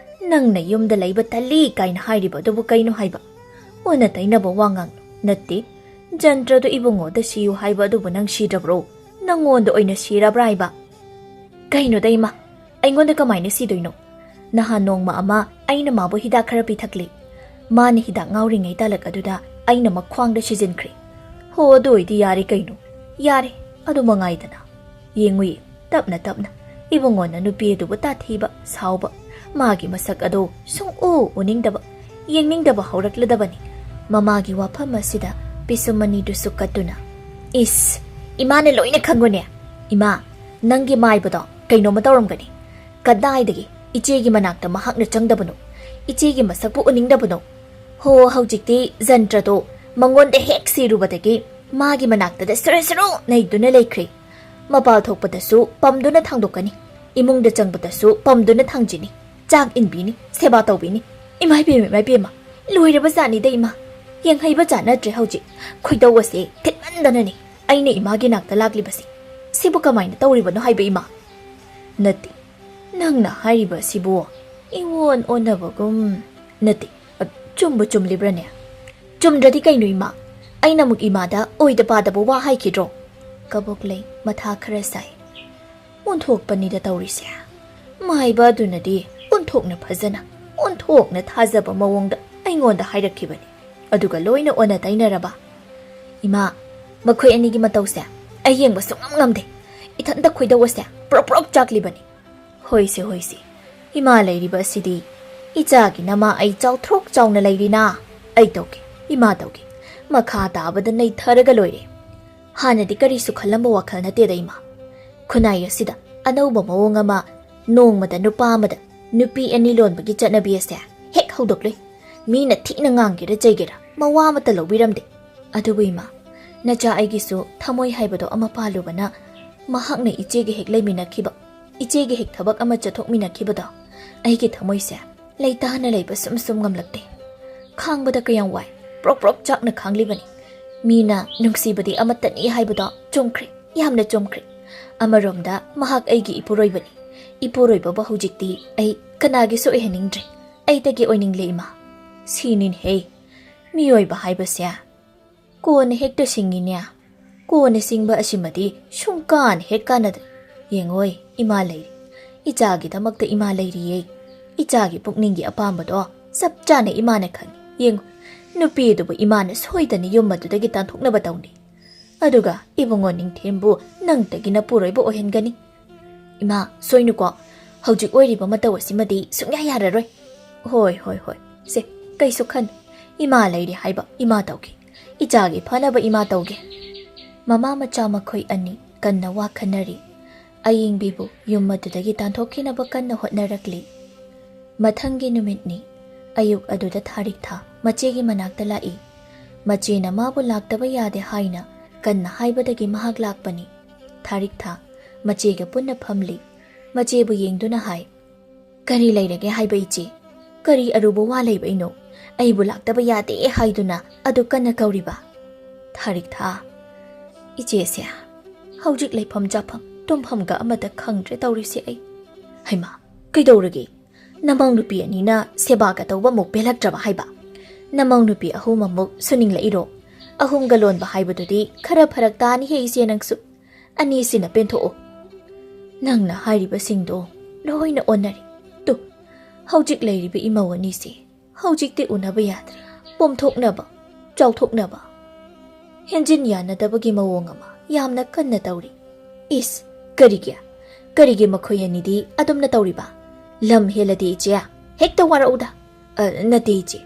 ꯅꯪꯅ ꯌꯨꯝꯗ ꯂꯩꯕ ꯇꯜꯂꯤ ꯀꯥꯏꯅ ꯍꯥꯏꯔꯤꯕ ꯑꯗꯨꯕꯨ ꯀꯩꯅꯣ ꯍꯥꯏꯕ? ꯑꯣꯟꯅ ꯇꯩꯅꯕ ꯋꯥ ꯉꯥꯡꯅꯨ꯫ ꯅꯠꯇꯦ, ꯖꯟꯇ꯭ꯔꯗꯨ ꯏꯕꯨꯡꯉꯣꯗ ꯁꯤꯌꯨ ꯍꯥꯏꯕ ꯑꯗꯨꯕꯨ ꯅꯪ ꯁꯤꯗ꯭ꯔꯕ꯭ꯔꯣ? ꯅꯪꯉꯣꯟꯗ ꯑꯣꯏꯅ ꯁꯤꯔꯕ꯭ꯔꯥ ꯍꯥꯏꯕ?" "ꯀꯩꯅꯣꯗ ꯏꯃꯥ, ꯑꯩꯉꯣꯟꯗ ꯀꯃꯥꯏꯅ ꯁꯤꯗꯣꯏꯅꯣ? ꯅꯍꯥꯟ ꯅꯣꯡꯃ ꯑꯃ ꯑꯩꯅ ꯃꯥꯕꯨ ꯍꯤꯗꯥꯛ ꯈꯔ ꯄꯤꯊꯛꯂꯤ꯫ ꯃꯥꯅ ꯍꯤꯗꯥꯛ ꯉꯥꯎꯔꯤꯉꯩ ꯇꯥꯂꯛ ꯑꯗꯨꯗ ꯑꯩꯅ ꯃꯈ꯭ꯋꯥꯡꯗ ꯁꯤꯖꯤꯟꯈ꯭ꯔꯦ꯫ ꯍꯣ, ꯑꯗꯨ ꯑꯣꯏꯗꯤ ꯌꯥꯔꯦ ꯀꯩꯅꯣ꯫ ꯌꯥꯔꯦ, ꯑꯗꯨ ꯃꯉꯥꯏꯗꯅ꯫ ꯌꯦꯡꯉꯨꯏ, ꯇꯞꯅ ꯇꯞꯅ ꯏꯕꯨꯡꯉꯣꯅ ꯅꯨꯄꯤ ꯑꯗꯨꯕꯨ ꯇꯥꯊꯤꯕ, ꯁꯥꯎꯕ, ꯃꯥꯒꯤ ꯃꯁꯛ ꯑꯗꯨ ꯁꯨꯡꯎ ꯎꯅꯤꯡꯗꯕ, ꯌꯦꯡꯅꯤꯡꯗꯕ ꯍꯧꯔꯛꯂꯗꯕꯅꯤ꯫" ꯃꯃꯥꯒꯤ ꯋꯥꯐꯝ ꯑꯁꯤꯗ ꯄꯤꯁꯨꯝ ꯑꯅꯤꯗꯨ ꯁꯨꯛꯀꯠꯇꯨꯅ, "ꯏꯁ, ꯏꯃꯥꯅ ꯂꯣꯏꯅ ꯈꯪꯉꯨꯅꯦ꯫ ꯏꯃꯥ, ꯅꯪꯒꯤ ꯃꯥꯏꯕꯗꯣ ꯀꯩꯅꯣꯝꯃ ꯇꯧꯔꯝꯒꯅꯤ꯫ ꯀꯗꯥꯏꯗꯒꯤ ꯏꯆꯦꯒꯤ ꯃꯅꯥꯛꯇ ꯃꯍꯥꯛꯅ ꯆꯪꯗꯕꯅꯣ? ꯏꯆꯦꯒꯤ ꯃꯁꯛꯄꯨ ꯎꯅꯤꯡꯗꯕꯅꯣ? ꯍꯣ, ꯍꯧꯖꯤꯛꯇꯤ ꯖꯟꯇ꯭ꯔꯗꯣ ꯃꯉꯣꯟꯗ ꯍꯦꯛ ꯁꯤꯔꯨꯕꯗꯒꯤ ꯃꯥꯒꯤ ꯃꯅꯥꯛꯇꯗ ꯁꯨꯔꯨ ꯁꯨꯔꯨ ꯅꯩꯗꯨꯅ ꯂꯩꯈ꯭ꯔꯦ꯫ ꯃꯄꯥꯜ ꯊꯣꯛꯄꯗꯁꯨ ꯄꯝꯗꯨꯅ ꯊꯥꯡꯗꯣꯛꯀꯅꯤ, ꯏꯃꯨꯡꯗ ꯆꯪꯕꯗꯁꯨ ꯄꯝꯗꯨꯅ ꯊꯥꯡꯖꯤꯅꯤ, ꯆꯥꯛ ꯏꯟꯕꯤꯅꯤ, ꯁꯦꯕꯥ ꯇꯧꯕꯤꯅꯤ꯫ ꯏꯃꯥ ꯏꯕꯦꯝꯃ, ꯏꯃꯥ ꯏꯕꯦꯝꯃ, ꯂꯣꯏꯔꯕ ꯖꯥꯠꯅꯤꯗ ꯏꯃꯥ꯫ ꯌꯦꯡꯍꯩꯕ ꯖꯥꯠ ꯅꯠꯇ꯭ꯔꯦ ꯍꯧꯖꯤꯛ꯫ ꯈꯣꯏꯗꯧ ꯑꯁꯦ ꯊꯤꯠꯃꯟꯗꯅꯅꯤ ꯑꯩꯅ ꯏꯃꯥꯒꯤ ꯅꯥꯛꯇ ꯂꯥꯛꯂꯤꯕꯁꯦ꯫ ꯁꯤꯕꯨ ꯀꯃꯥꯏꯅ ꯇꯧꯔꯤꯕꯅꯣ ꯍꯥꯏꯕ ꯏꯃꯥ?" "ꯅꯠꯇꯦ, ꯅꯪꯅ ꯍꯥꯏꯔꯤꯕ ꯑꯁꯤꯕꯨ ꯏꯑꯣꯟ ꯑꯣꯟꯅꯕꯒꯨꯝ꯫ ꯅꯠꯇꯦ, ꯑ, ꯆꯨꯝꯕꯨ ꯆꯨꯝꯂꯤꯕ꯭ꯔꯅꯦ?" "ꯆꯨꯝꯗ꯭ꯔꯗꯤ ꯀꯩꯅꯣ ꯏꯃꯥ? ꯑꯩꯅ ꯑꯃꯨꯛ ꯏꯃꯥꯗ ꯑꯣꯏꯗ ꯄꯥꯗꯕ ꯋꯥ ꯍꯥꯏꯈꯤꯗ꯭ꯔꯣ?" ꯀꯕꯣꯛꯂꯩ ꯃꯊꯥ ꯈꯔ ꯁꯥꯏ꯫ "ꯑꯣꯟꯊꯣꯛꯄꯅꯤꯗ ꯇꯧꯔꯤꯁꯦ꯫ ꯃꯥꯏꯕ ꯑꯗꯨꯅꯗꯤ ꯑꯣꯟꯊꯣꯛꯅ ꯐꯖꯅ, ꯑꯣꯟꯊꯣꯛꯅ ꯊꯥꯖꯕ ꯃꯑꯣꯡꯗ ꯑꯩꯉꯣꯟꯗ ꯍꯥꯏꯔꯛꯈꯤꯕꯅꯤ꯫ ꯑꯗꯨꯒ ꯂꯣꯏꯅ ꯑꯣꯟꯅ ꯇꯩꯅꯔꯕ꯫ ꯏꯃꯥ, ꯃꯈꯣꯏ ꯑꯅꯤꯒꯤ ꯃꯇꯧꯁꯦ ꯑꯩ ꯌꯦꯡꯕ ꯁꯨꯡꯉꯝ ꯉꯝꯗꯦ꯫ ꯏꯊꯟꯇ ꯈꯣꯏꯗꯧ ꯑꯁꯦ ꯄ꯭ꯔꯣꯛ ꯄ꯭ꯔꯣꯛ ꯆꯥꯛꯂꯤꯕꯅꯤ꯫" "ꯍꯣꯏꯁꯦ, ꯍꯣꯏꯁꯦ꯫ ꯏꯃꯥ ꯂꯩꯔꯤꯕ ꯑꯁꯤꯗꯤ ꯏꯆꯥꯒꯤ ꯅꯃꯥ ꯑꯩ ꯆꯥꯎꯊ꯭ꯔꯣꯛ ꯆꯥꯎꯅ ꯂꯩꯔꯤꯅ꯫ ꯑꯩ ꯇꯧꯒꯦ, ꯏꯃꯥ ꯇꯧꯒꯦ꯫ ꯃꯈꯥ ꯇꯥꯕꯗ ꯅꯩꯊꯔꯒ ꯂꯣꯏꯔꯦ꯫ ꯍꯥꯟꯅꯗꯤ ꯀꯔꯤꯁꯨ ꯈꯜꯂꯝꯕ ꯋꯥꯈꯜ ꯅꯠꯇꯦꯗ ꯏꯃꯥ꯫ ꯈꯨꯟꯅꯥꯏ ꯑꯁꯤꯗ ꯑꯅꯧꯕ ꯃꯑꯣꯡ ꯑꯃ, ꯅꯣꯡꯃꯗ ꯅꯨꯄꯥ ꯑꯃꯗ ꯅꯨꯄꯤ ꯑꯅꯤ ꯂꯣꯟꯕꯒꯤ ꯆꯠꯅꯕꯤ ꯑꯁꯦ ꯍꯦꯛ ꯍꯧꯗꯣꯛꯂꯨꯏ꯫ ꯃꯤꯅ ꯊꯤꯅ ꯉꯥꯡꯒꯦꯔꯥ ꯆꯩꯒꯦꯔꯥ ꯃꯋꯥ ꯑꯃꯠꯇ ꯂꯧꯕꯤꯔꯝꯗꯦ꯫ ꯑꯗꯨꯕꯨ ꯏꯃꯥ, ꯅꯆꯥ ꯑꯩꯒꯤꯁꯨ ꯊꯃꯣꯏ ꯍꯥꯏꯕꯗꯣ ꯑꯃ ꯄꯥꯜꯂꯨꯕꯅ, ꯃꯍꯥꯛꯅ ꯏꯆꯦꯒ ꯍꯦꯛ ꯂꯩꯃꯤꯟꯅꯈꯤꯕ, ꯏꯆꯦꯒ ꯍꯦꯛ ꯊꯕꯛ ꯑꯃ ꯆꯠꯊꯣꯛꯃꯤꯟꯅꯈꯤꯕꯗꯣ, ꯑꯩꯒꯤ ꯊꯃꯣꯏꯁꯦ ꯂꯩꯇꯥꯅ ꯂꯩꯕ ꯁꯨꯝ ꯁꯨꯝ ꯉꯝꯂꯛꯇꯦ꯫ ꯈꯥꯡꯕꯗ ꯀꯌꯥꯝ ꯋꯥꯏ, ꯄ꯭ꯔꯣꯛ ꯄ꯭ꯔꯣꯛ ꯆꯥꯛꯅ ꯈꯥꯡꯂꯤꯕꯅꯤ꯫ ꯃꯤꯅ ꯅꯨꯡꯁꯤꯕꯗꯤ ꯑꯃꯠꯇꯅꯤ ꯍꯥꯏꯕꯗꯣ ꯆꯨꯝꯈ꯭ꯔꯦ, ꯌꯥꯝꯅ ꯆꯨꯝꯈ꯭ꯔꯦ꯫ ꯑꯃꯔꯣꯝꯗ ꯃꯍꯥꯛ ꯑꯩꯒꯤ ꯏꯄꯨꯔꯣꯏꯕꯅꯤ꯫ ꯏꯄꯨꯔꯣꯏꯕꯕꯨ ꯍꯧꯖꯤꯛꯇꯤ ꯑꯩ ꯀꯅꯥꯒꯤꯁꯨ ꯑꯣꯏꯍꯟꯅꯤꯡꯗ꯭ꯔꯦ꯫ ꯑꯩꯗꯒꯤ ꯑꯣꯏꯅꯤꯡꯂꯦ ꯏꯃꯥ꯫ ꯁꯤꯅꯤꯅꯦꯍꯦ, ꯃꯤꯑꯣꯏꯕ ꯍꯥꯏꯕꯁꯦ꯫ ꯀꯣꯟꯅ ꯍꯦꯛꯇ ꯁꯤꯡꯉꯤꯅꯦ꯫ ꯀꯣꯟꯅ ꯁꯤꯡꯕ ꯑꯁꯤꯃꯗꯤ ꯁꯨꯡꯀꯥꯟ ꯍꯦꯛ ꯀꯥꯟꯅꯗ꯭ꯔꯦ꯫ ꯌꯦꯡꯉꯣꯏ, ꯏꯃꯥ ꯂꯩꯔꯤ꯫ ꯏꯆꯥꯒꯤꯗꯃꯛꯇ ꯏꯃꯥ ꯂꯩꯔꯤꯌꯦ꯫ ꯏꯆꯥꯒꯤ ꯄꯨꯛꯅꯤꯡꯒꯤ ꯑꯄꯥꯝꯕꯗꯣ ꯆꯞ ꯆꯥꯅ ꯏꯃꯥꯅ ꯈꯪꯉꯤ꯫ ꯌꯦꯡꯉꯨ, ꯅꯨꯄꯤ ꯑꯗꯨꯕꯨ ꯏꯃꯥꯅ ꯁꯣꯏꯗꯅ ꯌꯨꯝ ꯑꯗꯨꯗꯒꯤ ꯇꯥꯟꯊꯣꯛꯅꯕ ꯇꯧꯅꯤ꯫ ꯑꯗꯨꯒ ꯏꯕꯨꯡꯉꯣ ꯅꯤꯡꯊꯦꯝꯕꯨ ꯅꯪꯇꯒꯤ ꯅꯄꯨꯔꯣꯏꯕ ꯑꯣꯏꯍꯟꯒꯅꯤ꯫ ꯏꯃꯥ, ꯁꯣꯏꯅꯨꯀꯣ꯫ ꯍꯧꯖꯤꯛ ꯑꯣꯏꯔꯤꯕ ꯃꯇꯧ ꯑꯁꯤꯃꯗꯤ ꯁꯨꯡꯌꯥ ꯌꯥꯔꯔꯣꯏ꯫ ꯍꯣꯏ, ꯍꯣꯏ, ꯍꯣꯏ꯫ ꯁꯦ, ꯀꯩꯁꯨ ꯈꯟ꯫ ꯏꯃꯥ ꯂꯩꯔꯤ ꯍꯥꯏꯕ ꯏꯃꯥ ꯇꯧꯒꯦ꯫ ꯏꯆꯥꯒꯤ ꯐꯅꯕ ꯏꯃꯥ ꯇꯧꯒꯦ꯫ ꯃꯃꯥ ꯃꯆꯥ ꯃꯈꯣꯏ ꯑꯅꯤ ꯀꯟꯅ ꯋꯥ ꯈꯟꯅꯔꯤ꯫ ꯑꯌꯤꯡꯕꯤꯕꯨ ꯌꯨꯝ ꯑꯗꯨꯗꯒꯤ ꯇꯥꯟꯊꯣꯛꯈꯤꯅꯕ ꯀꯟꯅ ꯍꯣꯠꯅꯔꯛꯂꯤ꯫ ꯃꯊꯪꯒꯤ ꯅꯨꯃꯤꯠꯅꯤ꯫ ꯑꯌꯨꯛ ꯑꯗꯨꯗ ꯊꯥꯔꯤꯛꯊꯥ ꯃꯆꯦꯒꯤ ꯃꯅꯥꯛꯇ ꯂꯥꯛꯏ꯫ ꯃꯆꯦꯅ ꯃꯥꯕꯨ ꯂꯥꯛꯇꯕ ꯌꯥꯗꯦ ꯍꯥꯏꯅ ꯀꯟꯅ ꯍꯥꯏꯕꯗꯒꯤ ꯃꯍꯥꯛ ꯂꯥꯛꯄꯅꯤ꯫ ꯊꯥꯔꯤꯛꯊꯥ ꯃꯆꯦꯒ ꯄꯨꯟꯅ ꯐꯝꯂꯤ꯫ ꯃꯆꯦꯕꯨ ꯌꯦꯡꯗꯨꯅ ꯍꯥꯏ, "ꯀꯔꯤ ꯂꯩꯔꯒꯦ ꯍꯥꯏꯕ ꯏꯆꯦ? ꯀꯔꯤ ꯑꯔꯨꯕ ꯋꯥ ꯂꯩꯕꯩꯅꯣ? ꯑꯩꯕꯨ ꯂꯥꯛꯇꯕ ꯌꯥꯗꯦ ꯍꯥꯏꯗꯨꯅ ꯑꯗꯨ ꯀꯟꯅ ꯀꯧꯔꯤꯕ?" ꯊꯥꯔꯤꯛꯊꯥ, "ꯏꯆꯦꯁꯦ, ꯍꯧꯖꯤꯛ ꯂꯩꯐꯝ ꯆꯥꯐꯝ ꯇꯨꯝꯐꯝꯒ ꯑꯃꯠꯇ ꯈꯪꯗ꯭ꯔꯦ ꯇꯧꯔꯤꯁꯦ ꯑꯩ꯫" "ꯍꯩꯃꯥ, ꯀꯩꯗꯧꯔꯒꯦ? ꯅꯃꯧ ꯅꯨꯄꯤ ꯑꯅꯤꯅ ꯁꯦꯕꯥꯒ ꯇꯧꯕ ꯑꯃꯨꯛ ꯄꯦꯜꯂꯛꯇ꯭ꯔꯕ ꯍꯥꯏꯕ? ꯅꯃꯧ ꯅꯨꯄꯤ ꯑꯍꯨꯝ ꯑꯃꯨꯛ ꯁꯨꯅꯤꯡꯂꯛꯏꯔꯣ? ꯑꯍꯨꯝꯒ ꯂꯣꯟꯕ ꯍꯥꯏꯕꯗꯨꯗꯤ ꯈꯔ ꯐꯔꯛ ꯇꯥꯅꯤꯍꯦ ꯏꯆꯦ ꯅꯪꯁꯨ꯫ ꯑꯅꯤꯁꯤꯅ ꯄꯦꯟꯊꯣꯛꯑꯣ꯫" "ꯅꯪꯅ ꯍꯥꯏꯔꯤꯕꯁꯤꯡꯗꯣ ꯂꯣꯏꯅ ꯑꯣꯟꯅꯔꯦ꯫ ꯇꯨ, ꯍꯧꯖꯤꯛ ꯂꯩꯔꯤꯕ ꯏꯃꯧ ꯑꯅꯤꯁꯦ ꯍꯧꯖꯤꯛꯇꯤ ꯎꯅꯕ ꯌꯥꯗ꯭ꯔꯦ꯫ ꯄꯣꯝꯊꯣꯛꯅꯕ, ꯆꯥꯎꯊꯣꯛꯅꯕ, ꯍꯦꯟꯖꯤꯟ ꯌꯥꯅꯗꯕꯒꯤ ꯃꯑꯣꯡ ꯑꯃ ꯌꯥꯝꯅ ꯀꯟꯅ ꯇꯧꯔꯤ꯫" "ꯏꯁ, ꯀꯔꯤꯒꯤ? ꯀꯔꯤꯒꯤ ꯃꯈꯣꯏ ꯑꯅꯤꯗꯤ ꯑꯗꯨꯝꯅ ꯇꯧꯔꯤꯕ? ꯂꯝ ꯍꯦꯜꯂꯗꯤ ꯏꯆꯦ, ꯍꯦꯛꯇ ꯋꯥꯔꯛꯎꯗ꯫" "ꯑ, ꯅꯠꯇꯦ ꯏꯆꯦ,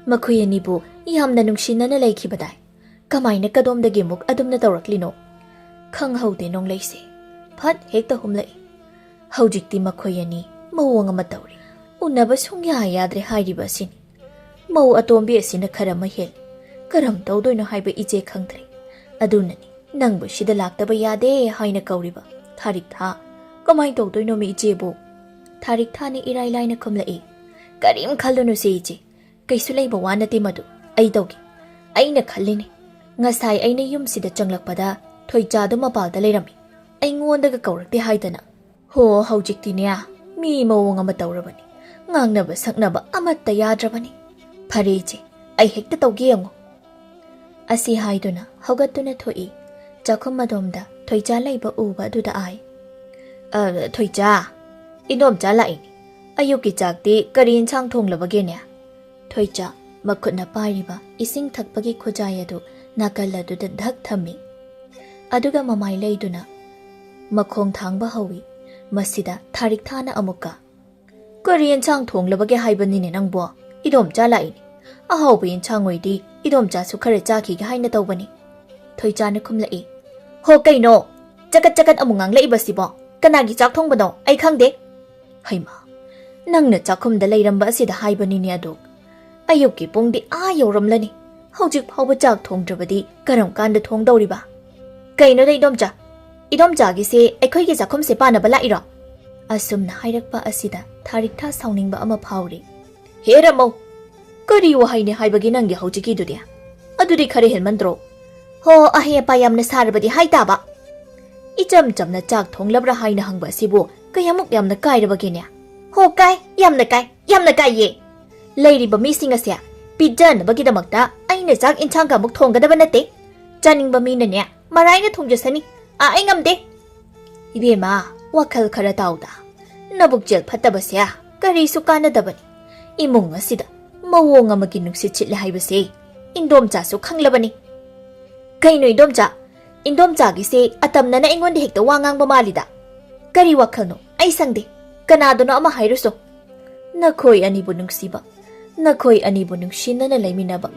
ꯃꯈꯣꯏ ꯑꯅꯤꯕꯨ ꯌꯥꯝꯅ ꯅꯨꯡꯁꯤꯅꯅ ꯂꯩꯈꯤꯕꯗꯥꯏ? ꯀꯃꯥꯏꯅ ꯀꯗꯣꯝꯗꯒꯤ ꯑꯃꯨꯛ ꯑꯗꯨꯝꯅ ꯇꯧꯔꯛꯂꯤꯅꯣ?" ꯈꯪꯍꯧꯗꯦ ꯅꯣꯡꯂꯩꯁꯦ ꯐꯠ ꯍꯦꯛꯇ ꯍꯨꯝꯂꯛꯏ꯫ ꯍꯧꯖꯤꯛꯇꯤ ꯃꯈꯣꯏ ꯑꯅꯤ ꯃꯑꯣꯡ ꯑꯃ ꯇꯧꯔꯤ꯫ ꯎꯅꯕ ꯁꯨꯡꯌꯥ ꯌꯥꯗ꯭ꯔꯦ ꯍꯥꯏꯔꯤꯕ ꯑꯁꯤꯅꯤ꯫ ꯃꯧ ꯑꯇꯣꯝꯕꯤ ꯑꯁꯤꯅ ꯈꯔ ꯃꯍꯦꯜꯂꯤ꯫ ꯀꯔꯝ ꯇꯧꯗꯣꯏꯅꯣ ꯍꯥꯏꯕ ꯏꯆꯦ ꯈꯪꯗ꯭ꯔꯦ꯫ ꯑꯗꯨꯅꯅꯤ ꯅꯪꯕꯨ ꯁꯤꯗ ꯂꯥꯛꯇꯕ ꯌꯥꯗꯦ ꯍꯥꯏꯅ ꯀꯧꯔꯤꯕ꯫ ꯊꯥꯔꯤꯛꯊꯥ, ꯀꯃꯥꯏ ꯇꯧꯗꯣꯏꯅꯣꯃꯤ ꯏꯆꯦꯕꯨ? ꯊꯥꯔꯤꯛꯊꯥꯅ ꯏꯔꯥꯏ ꯂꯥꯏꯅ ꯈꯨꯝꯂꯛꯏ꯫ ꯀꯔꯤꯝ ꯈꯜꯂꯨꯅꯨꯁꯦ ꯏꯆꯦ, ꯀꯩꯁꯨ ꯂꯩꯕ ꯋꯥ ꯅꯠꯇꯦ ꯃꯗꯨ꯫ ꯑꯩ ꯇꯧꯒꯦ꯫ ꯑꯩꯅ ꯈꯜꯂꯤꯅꯦ, ꯉꯁꯥꯏ ꯑꯩꯅ ꯌꯨꯝꯁꯤꯗ ꯆꯪꯂꯛꯄꯗ ꯊꯣꯏꯆꯥꯗꯣ ꯃꯄꯥꯜꯗ ꯂꯩꯔꯝꯃꯤ꯫ ꯑꯩꯉꯣꯟꯗꯒ ꯀꯧꯔꯛꯇꯦ ꯍꯥꯏꯗꯅ꯫ ꯍꯣ, ꯍꯧꯖꯤꯛꯇꯤꯅꯦ, ꯃꯤ ꯃꯑꯣꯡ ꯑꯃ ꯇꯧꯔꯕꯅꯤ꯫ ꯉꯥꯡꯅꯕ ꯁꯛꯅꯕ ꯑꯃꯠꯇ ꯌꯥꯗ꯭ꯔꯕꯅꯤ꯫ ꯐꯔꯦ ꯏꯆꯦ, ꯑꯩ ꯍꯦꯛꯇ ꯇꯧꯒꯦ ꯌꯦꯡꯉꯣ꯫ ꯑꯁꯤ ꯍꯥꯏꯗꯨꯅ ꯍꯧꯒꯠꯇꯨꯅ ꯊꯣꯛꯏ꯫ ꯆꯥꯛꯈꯨꯝ ꯑꯗꯣꯝꯗ ꯊꯣꯏꯆꯥ ꯂꯩꯕ ꯎꯕ ꯑꯗꯨꯗ ꯍꯥꯏ, "ꯑ, ꯊꯣꯏꯆꯥ, ꯏꯗꯣꯝꯆꯥ ꯂꯥꯛꯏꯅꯦ꯫ ꯑꯌꯨꯛꯀꯤ ꯆꯥꯛꯇꯤ ꯀꯔꯤ ꯏꯟꯁꯥꯡ ꯊꯣꯡꯂꯕꯒꯦꯅꯦ?" ꯊꯣꯏꯆꯥ ꯃꯈꯨꯠꯅ ꯄꯥꯏꯔꯤꯕ ꯏꯁꯤꯡ ꯊꯛꯄꯒꯤ ꯈꯨꯖꯥꯏ ꯑꯗꯨ ꯅꯥꯀꯜ ꯑꯗꯨꯗ ꯙꯛ ꯊꯝꯃꯤ꯫ ꯑꯗꯨꯒ ꯃꯃꯥꯏ ꯂꯩꯗꯨꯅ ꯃꯈꯣꯡ ꯊꯥꯡꯕ ꯍꯧꯏ꯫ ꯃꯁꯤꯗ ꯊꯥꯔꯤꯛꯊꯥꯅ ꯑꯃꯨꯛꯀ, "ꯀꯔꯤ ꯌꯦꯟꯁꯥꯡ ꯊꯣꯡꯂꯕꯒꯦ ꯍꯥꯏꯕꯅꯤꯅꯦ ꯅꯪꯕꯣ? ꯏꯗꯣꯝꯆꯥ ꯂꯥꯛꯏꯅꯦ꯫ ꯑꯍꯥꯎꯕ ꯌꯦꯟꯁꯥꯡ ꯑꯣꯏꯗꯤ ꯏꯗꯣꯝꯆꯥꯁꯨ ꯈꯔ ꯆꯥꯈꯤꯒꯦ ꯍꯥꯏꯅ ꯇꯧꯕꯅꯤ꯫" ꯊꯣꯏꯆꯥꯅ ꯈꯨꯝꯂꯛꯏ꯫ "ꯍꯣ, ꯀꯩꯅꯣ? ꯆꯀꯠ ꯆꯀꯠ ꯑꯃꯨꯛ ꯉꯥꯡꯂꯛꯏꯕꯁꯤꯕꯣ? ꯀꯅꯥꯒꯤ ꯆꯥꯛ ꯊꯣꯡꯕꯅꯣ? ꯑꯩ ꯈꯪꯗꯦ꯫" "ꯍꯩꯃꯥ, ꯅꯪꯅ ꯆꯥꯛꯈꯨꯝꯗ ꯂꯩꯔꯝꯕ ꯑꯁꯤꯗ ꯍꯥꯏꯕꯅꯤꯅꯦ ꯑꯗꯣ꯫ ꯑꯌꯨꯛꯀꯤ ꯄꯨꯡꯗꯤ ꯑꯥ ꯌꯧꯔꯝꯂꯅꯤ꯫ ꯍꯧꯖꯤꯛ ꯐꯥꯎꯕ ꯆꯥꯛ ꯊꯣꯡꯗ꯭ꯔꯕꯗꯤ ꯀꯔꯝ ꯀꯥꯟꯗ ꯊꯣꯡꯗꯧꯔꯤꯕ?" "ꯀꯩꯅꯣꯗ ꯏꯗꯣꯝꯆꯥ, ꯏꯗꯣꯝꯆꯥꯒꯤꯁꯦ ꯑꯩꯈꯣꯏꯒꯤ ꯆꯥꯛꯈꯨꯝꯁꯦ ꯄꯥꯟꯅꯕ ꯂꯥꯛꯏꯔꯣ?" ꯑꯁꯨꯝꯅ ꯍꯥꯏꯔꯛꯄ ꯑꯁꯤꯗ ꯊꯥꯔꯤꯛꯊꯥ ꯁꯥꯎꯅꯤꯡꯕ ꯑꯃ ꯐꯥꯎꯔꯤ꯫ "ꯍꯦ ꯔꯃꯧ, ꯀꯔꯤ ꯋꯥꯍꯩꯅꯤ ꯍꯥꯏꯕꯒꯤ ꯅꯪꯒꯤ ꯍꯧꯖꯤꯛꯀꯤꯗꯨꯗꯤ? ꯑꯗꯨꯗꯤ ꯈꯔ ꯍꯦꯟꯃꯟꯗ꯭ꯔꯣ?" "ꯍꯣ, ꯑꯍꯩ ꯑꯄꯥ ꯌꯥꯝꯅ ꯁꯥꯔꯕꯗꯤ ꯍꯥꯏ ꯇꯥꯕ꯫ ꯏꯆꯝ ꯆꯝꯅ ꯆꯥꯛ ꯊꯣꯡꯂꯕ꯭ꯔꯥ ꯍꯥꯏꯅ ꯍꯪꯕ ꯑꯁꯤꯕꯨ ꯀꯌꯥꯃꯨꯛ ꯌꯥꯝꯅ ꯀꯥꯏꯔꯕꯒꯦꯅꯦ?" "ꯍꯣ, ꯀꯥꯏ, ꯌꯥꯝꯅ ꯀꯥꯏ, ꯌꯥꯝꯅ ꯀꯥꯏꯌꯦ꯫ ꯂꯩꯔꯤꯕ ꯃꯤꯁꯤꯡ ꯑꯁꯦ ꯄꯤꯖꯅꯕꯒꯤꯗꯃꯛꯇ ꯑꯩꯅ ꯆꯥꯛ ꯏꯟꯁꯥꯡꯒ ꯑꯃꯨꯛ ꯊꯣꯡꯒꯗꯕ ꯅꯠꯇꯦ꯫ ꯆꯥꯅꯤꯡꯕ ꯃꯤꯅꯅꯦ ꯃꯔꯥꯏꯅ ꯊꯣꯡꯖꯁꯅꯤ꯫ ꯑꯥ, ꯑꯩ ꯉꯝꯗꯦ꯫" "ꯏꯕꯦꯝꯃ, ꯋꯥꯈꯜ ꯈꯔ ꯇꯥꯎꯗ꯫ ꯅꯕꯨꯛꯆꯦꯜ ꯐꯠꯇꯕꯁꯦ ꯀꯔꯤꯁꯨ ꯀꯥꯟꯅꯗꯕꯅꯤ꯫ ꯏꯃꯨꯡ ꯑꯁꯤꯗ ꯃꯑꯣꯡ ꯑꯃꯒꯤ ꯅꯨꯡꯁꯤꯠ ꯁꯤꯠꯂꯦ ꯍꯥꯏꯕꯁꯦ ꯏꯟꯗꯣꯝꯆꯥꯁꯨ ꯈꯪꯂꯕꯅꯤ꯫" "ꯀꯩꯅꯣ ꯏꯟꯗꯣꯝꯆꯥ? ꯏꯟꯗꯣꯝꯆꯥꯒꯤꯁꯦ ꯑꯇꯝꯅꯅ ꯑꯩꯉꯣꯟꯗ ꯍꯦꯛꯇ ꯋꯥ ꯉꯥꯡꯕ ꯃꯥꯜꯂꯤꯗ꯫ ꯀꯔꯤ ꯋꯥꯈꯜꯅꯣ? ꯑꯩ ꯁꯪꯗꯦ꯫ ꯀꯅꯥꯗꯅꯣ ꯑꯃ ꯍꯥꯏꯔꯨꯁꯣ꯫" "ꯅꯈꯣꯏ ꯑꯅꯤꯕꯨ ꯅꯨꯡꯁꯤꯕ, ꯅꯈꯣꯏ ꯑꯅꯤꯕꯨ ꯅꯨꯡꯁꯤꯅꯅ ꯂꯩꯃꯤꯟꯅꯕ,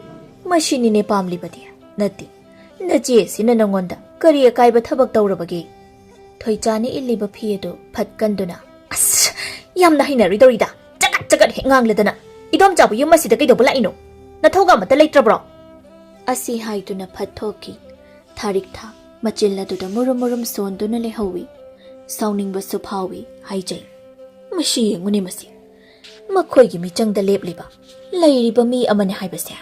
ꯃꯁꯤꯅꯤꯅꯦ ꯄꯥꯝꯂꯤꯕꯗꯤ꯫ ꯅꯠꯇꯦ, ꯅꯆꯦ ꯑꯁꯤꯅ ꯅꯉꯣꯟꯗ ꯀꯔꯤ ꯑꯀꯥꯏꯕ ꯊꯕꯛ ꯇꯧꯔꯕꯒꯦ?" ꯊꯣꯏꯆꯥꯅ ꯏꯜꯂꯤꯕ ꯐꯤ ꯑꯗꯨ ꯐꯠ ꯀꯟꯗꯨꯅ, "ꯑꯁ, ꯌꯥꯝꯅ ꯍꯩꯅꯔꯣꯏꯗꯧꯔꯤꯗ, ꯆꯒꯠ ꯆꯒꯠ ꯍꯦꯛ ꯉꯥꯡꯂꯗꯅ꯫ "ꯏꯗꯣꯝꯆꯥꯕꯨ ꯌꯨꯝ ꯑꯁꯤꯗ ꯀꯩꯗꯧꯕ ꯂꯥꯛꯏꯅꯣ? ꯅꯊꯧꯒ ꯑꯃꯠꯇ ꯂꯩꯇ꯭ꯔꯕ꯭ꯔꯣ?" ꯑꯁꯤ ꯍꯥꯏꯗꯨꯅ ꯐꯠ ꯊꯣꯛꯈꯤ꯫ ꯊꯥꯔꯤꯛꯊꯥ ꯃꯆꯤꯜ ꯑꯗꯨꯗ ꯃꯨꯔꯨꯝ ꯃꯨꯔꯨꯝ ꯁꯣꯟꯗꯨꯅ ꯂꯩꯍꯧꯏ꯫ ꯁꯥꯎꯅꯤꯡꯕꯁꯨ ꯐꯥꯎꯏ ꯍꯥꯏꯖꯩ꯫ ꯃꯁꯤ ꯌꯦꯡꯉꯨꯅꯦ ꯃꯁꯤ꯫ ꯃꯈꯣꯏꯒꯤ ꯃꯤꯆꯪꯗ ꯂꯦꯞꯂꯤꯕ, ꯂꯩꯔꯤꯕ ꯃꯤ ꯑꯃꯅꯤ ꯍꯥꯏꯕꯁꯦ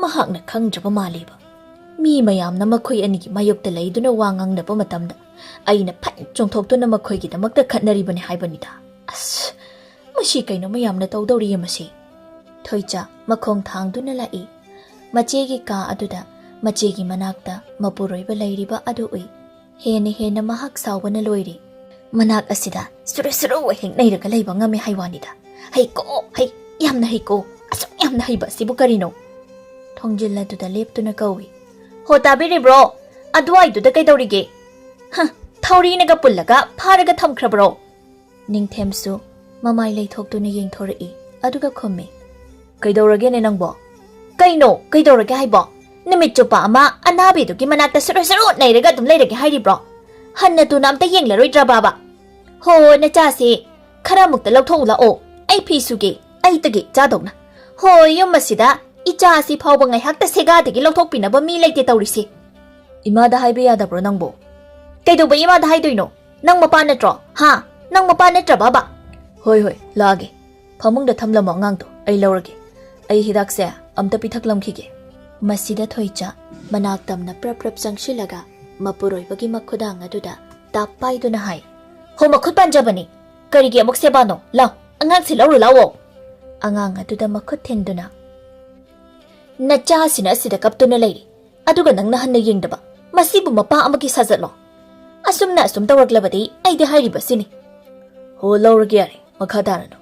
ꯃꯍꯥꯛꯅ ꯈꯪꯗ꯭ꯔꯕ ꯃꯥꯜꯂꯤꯕ꯫ ꯃꯤ ꯃꯌꯥꯝꯅ ꯃꯈꯣꯏ ꯑꯅꯤꯒꯤ ꯃꯥꯌꯣꯛꯇ ꯂꯩꯗꯨꯅ ꯋꯥ ꯉꯥꯡꯅꯕ ꯃꯇꯝꯗ ꯑꯩꯅ ꯐꯠ ꯆꯣꯡꯊꯣꯛꯇꯨꯅ ꯃꯈꯣꯏꯒꯤꯗꯃꯛꯇ ꯈꯠꯅꯔꯤꯕꯅꯤ ꯍꯥꯏꯕꯅꯤꯗ꯫ ꯑꯁ, ꯃꯁꯤ ꯀꯩꯅꯣ ꯃꯌꯥꯝꯅ ꯇꯧꯗꯧꯔꯤꯌꯦ ꯃꯁꯤ꯫ ꯊꯣꯏꯆꯥ ꯃꯈꯣꯡ ꯊꯥꯡꯗꯨꯅ ꯂꯥꯛꯏ꯫ ꯃꯆꯦꯒꯤ ꯀꯥ ꯑꯗꯨꯗ ꯃꯆꯦꯒꯤ ꯃꯅꯥꯛꯇ ꯃꯄꯨꯔꯣꯏꯕ ꯂꯩꯔꯤꯕ ꯑꯗꯨ ꯎꯏ꯫ ꯍꯦꯟꯅ ꯍꯦꯟꯅ ꯃꯍꯥꯛ ꯁꯥꯎꯕꯅ ꯂꯣꯏꯔꯦ꯫ "ꯃꯅꯥꯛ ꯑꯁꯤꯗ ꯁꯨꯔꯨ ꯁꯨꯔꯨ ꯍꯦꯛ ꯅꯩꯔꯒ ꯂꯩꯕ ꯉꯝꯃꯦ ꯍꯥꯏ ꯋꯥꯅꯤꯗ꯫ ꯍꯩꯀꯣ, ꯍꯩ, ꯌꯥꯝꯅ ꯍꯩꯀꯣ꯫ ꯑꯁꯨꯛ ꯌꯥꯝꯅ ꯍꯩꯕ ꯑꯁꯤꯕꯨ ꯀꯔꯤꯅꯣ?" ꯊꯣꯡꯖꯤꯜ ꯑꯗꯨꯗ ꯂꯦꯞꯇꯨꯅ ꯀꯧꯏ꯫ "ꯍꯣ, ꯇꯥꯕꯤꯔꯤꯕ꯭ꯔꯣ? ꯑꯗꯨꯋꯥꯏꯗꯨꯗ ꯀꯩꯗꯧꯔꯤꯒꯦ? ꯍ, ꯊꯧꯔꯤꯅꯒ ꯄꯨꯜꯂꯒ ꯐꯥꯔꯒ ꯊꯝꯈ꯭ꯔꯕ꯭ꯔꯣ?" ꯅꯤꯡꯊꯦꯝꯁꯨ ꯃꯃꯥꯏ ꯂꯩꯊꯣꯛꯇꯨꯅ ꯌꯦꯡꯊꯣꯔꯛꯏ, ꯑꯗꯨꯒ ꯈꯨꯝꯃꯤ, "ꯀꯩꯗꯧꯔꯒꯦꯅꯦ ꯅꯪꯕꯣ?" "ꯀꯩꯅꯣ ꯀꯩꯗꯧꯔꯒꯦ ꯍꯥꯏꯕꯣ? ꯅꯨꯃꯤꯠ ꯆꯨꯞꯄ ꯑꯃ ꯑꯅꯥꯕꯤꯗꯨꯒꯤ ꯃꯅꯥꯛꯇ ꯁꯨꯔꯨ ꯁꯨꯔꯨ ꯅꯩꯔꯒ ꯑꯗꯨꯝ ꯂꯩꯔꯒꯦ ꯍꯥꯏꯔꯤꯕ꯭ꯔꯣ? ꯍꯟꯅ ꯇꯨꯅ ꯑꯝꯇ ꯌꯦꯡꯂꯔꯣꯏꯗ꯭ꯔꯕꯕ? ꯍꯣ, ꯅꯆꯥꯁꯦ ꯈꯔ ꯑꯃꯨꯛꯇ ꯂꯧꯊꯣꯛꯎ ꯂꯥꯛꯑꯣ, ꯑꯩ ꯐꯤ ꯁꯨꯒꯦ, ꯑꯩꯇꯒꯦ ꯆꯥꯗꯧꯅ꯫ ꯍꯣ, ꯌꯨꯝ ꯑꯁꯤꯗ ꯏꯆꯥ ꯑꯁꯤ ꯐꯥꯎꯕ ꯉꯥꯏꯍꯥꯛꯇ ꯁꯦꯒꯥꯗꯒꯤ ꯂꯧꯊꯣꯛꯄꯤꯅꯕ ꯃꯤ ꯂꯩꯇꯦ ꯇꯧꯔꯤꯁꯦ꯫" "ꯏꯃꯥꯗ ꯍꯥꯏꯕ ꯌꯥꯗꯕ꯭ꯔꯣ ꯅꯪꯕꯣ?" "ꯀꯩꯗꯧꯕ ꯏꯃꯥꯗ ꯍꯥꯏꯗꯣꯏꯅꯣ? ꯅꯪ ꯃꯄꯥ ꯅꯠꯇ꯭ꯔꯣ? ꯍꯥ? ꯅꯪ ꯃꯄꯥ ꯅꯠꯇ꯭ꯔꯕꯕ?" "ꯍꯣꯏ, ꯍꯣꯏ, ꯂꯥꯛꯑꯒꯦ꯫ ꯐꯃꯨꯡꯗ ꯊꯝꯂꯝꯃꯣ ꯑꯉꯥꯡꯗꯣ, ꯑꯩ ꯂꯧꯔꯒꯦ꯫ ꯑꯩ ꯍꯤꯗꯥꯛꯁꯦ ꯑꯝꯇ ꯄꯤꯊꯛꯂꯝꯈꯤꯒꯦ꯫" ꯃꯁꯤꯗ ꯊꯣꯏꯆꯥ ꯃꯅꯥꯛ ꯇꯝꯅ ꯄ꯭ꯔꯞ ꯄ꯭ꯔꯞ ꯆꯪꯁꯤꯜꯂꯒ ꯃꯄꯨꯔꯣꯏꯕꯒꯤ ꯃꯈꯨꯗꯥꯡ ꯑꯗꯨꯗ ꯇꯥꯞ ꯄꯥꯏꯗꯨꯅ ꯍꯥꯏ, "ꯍꯣ, ꯃꯈꯨꯠ ꯄꯥꯟꯖꯕꯅꯤ꯫ ꯀꯔꯤꯒꯤ ꯑꯃꯨꯛ ꯁꯦꯕꯥꯅꯣ? ꯂꯥꯎ, ꯑꯉꯥꯡꯁꯤ ꯂꯧꯔꯨ ꯂꯥꯎꯑꯣ꯫" ꯑꯉꯥꯡ ꯑꯗꯨꯗ ꯃꯈꯨꯠ ꯊꯤꯟꯗꯨꯅ, "ꯅꯆꯥꯁꯤꯅ ꯑꯁꯤꯗ ꯀꯞꯇꯨꯅ ꯂꯩꯔꯤ, ꯑꯗꯨꯒ ꯅꯪꯅ ꯍꯟꯅ ꯌꯦꯡꯗꯕ꯫ ꯃꯁꯤꯕꯨ ꯃꯄꯥ ꯑꯃꯒꯤ ꯁꯥꯖꯠꯂꯣ? ꯑꯁꯨꯝꯅ ꯑꯁꯨꯝ ꯇꯧꯔꯛꯂꯕꯗꯤ ꯑꯩꯗꯤ ꯍꯥꯏꯔꯤꯕꯁꯤꯅꯤ꯫" "ꯍꯣ, ꯂꯧꯔꯒꯦ ꯌꯥꯔꯦ, ꯃꯈꯥ ꯇꯥꯔꯅꯨ꯫"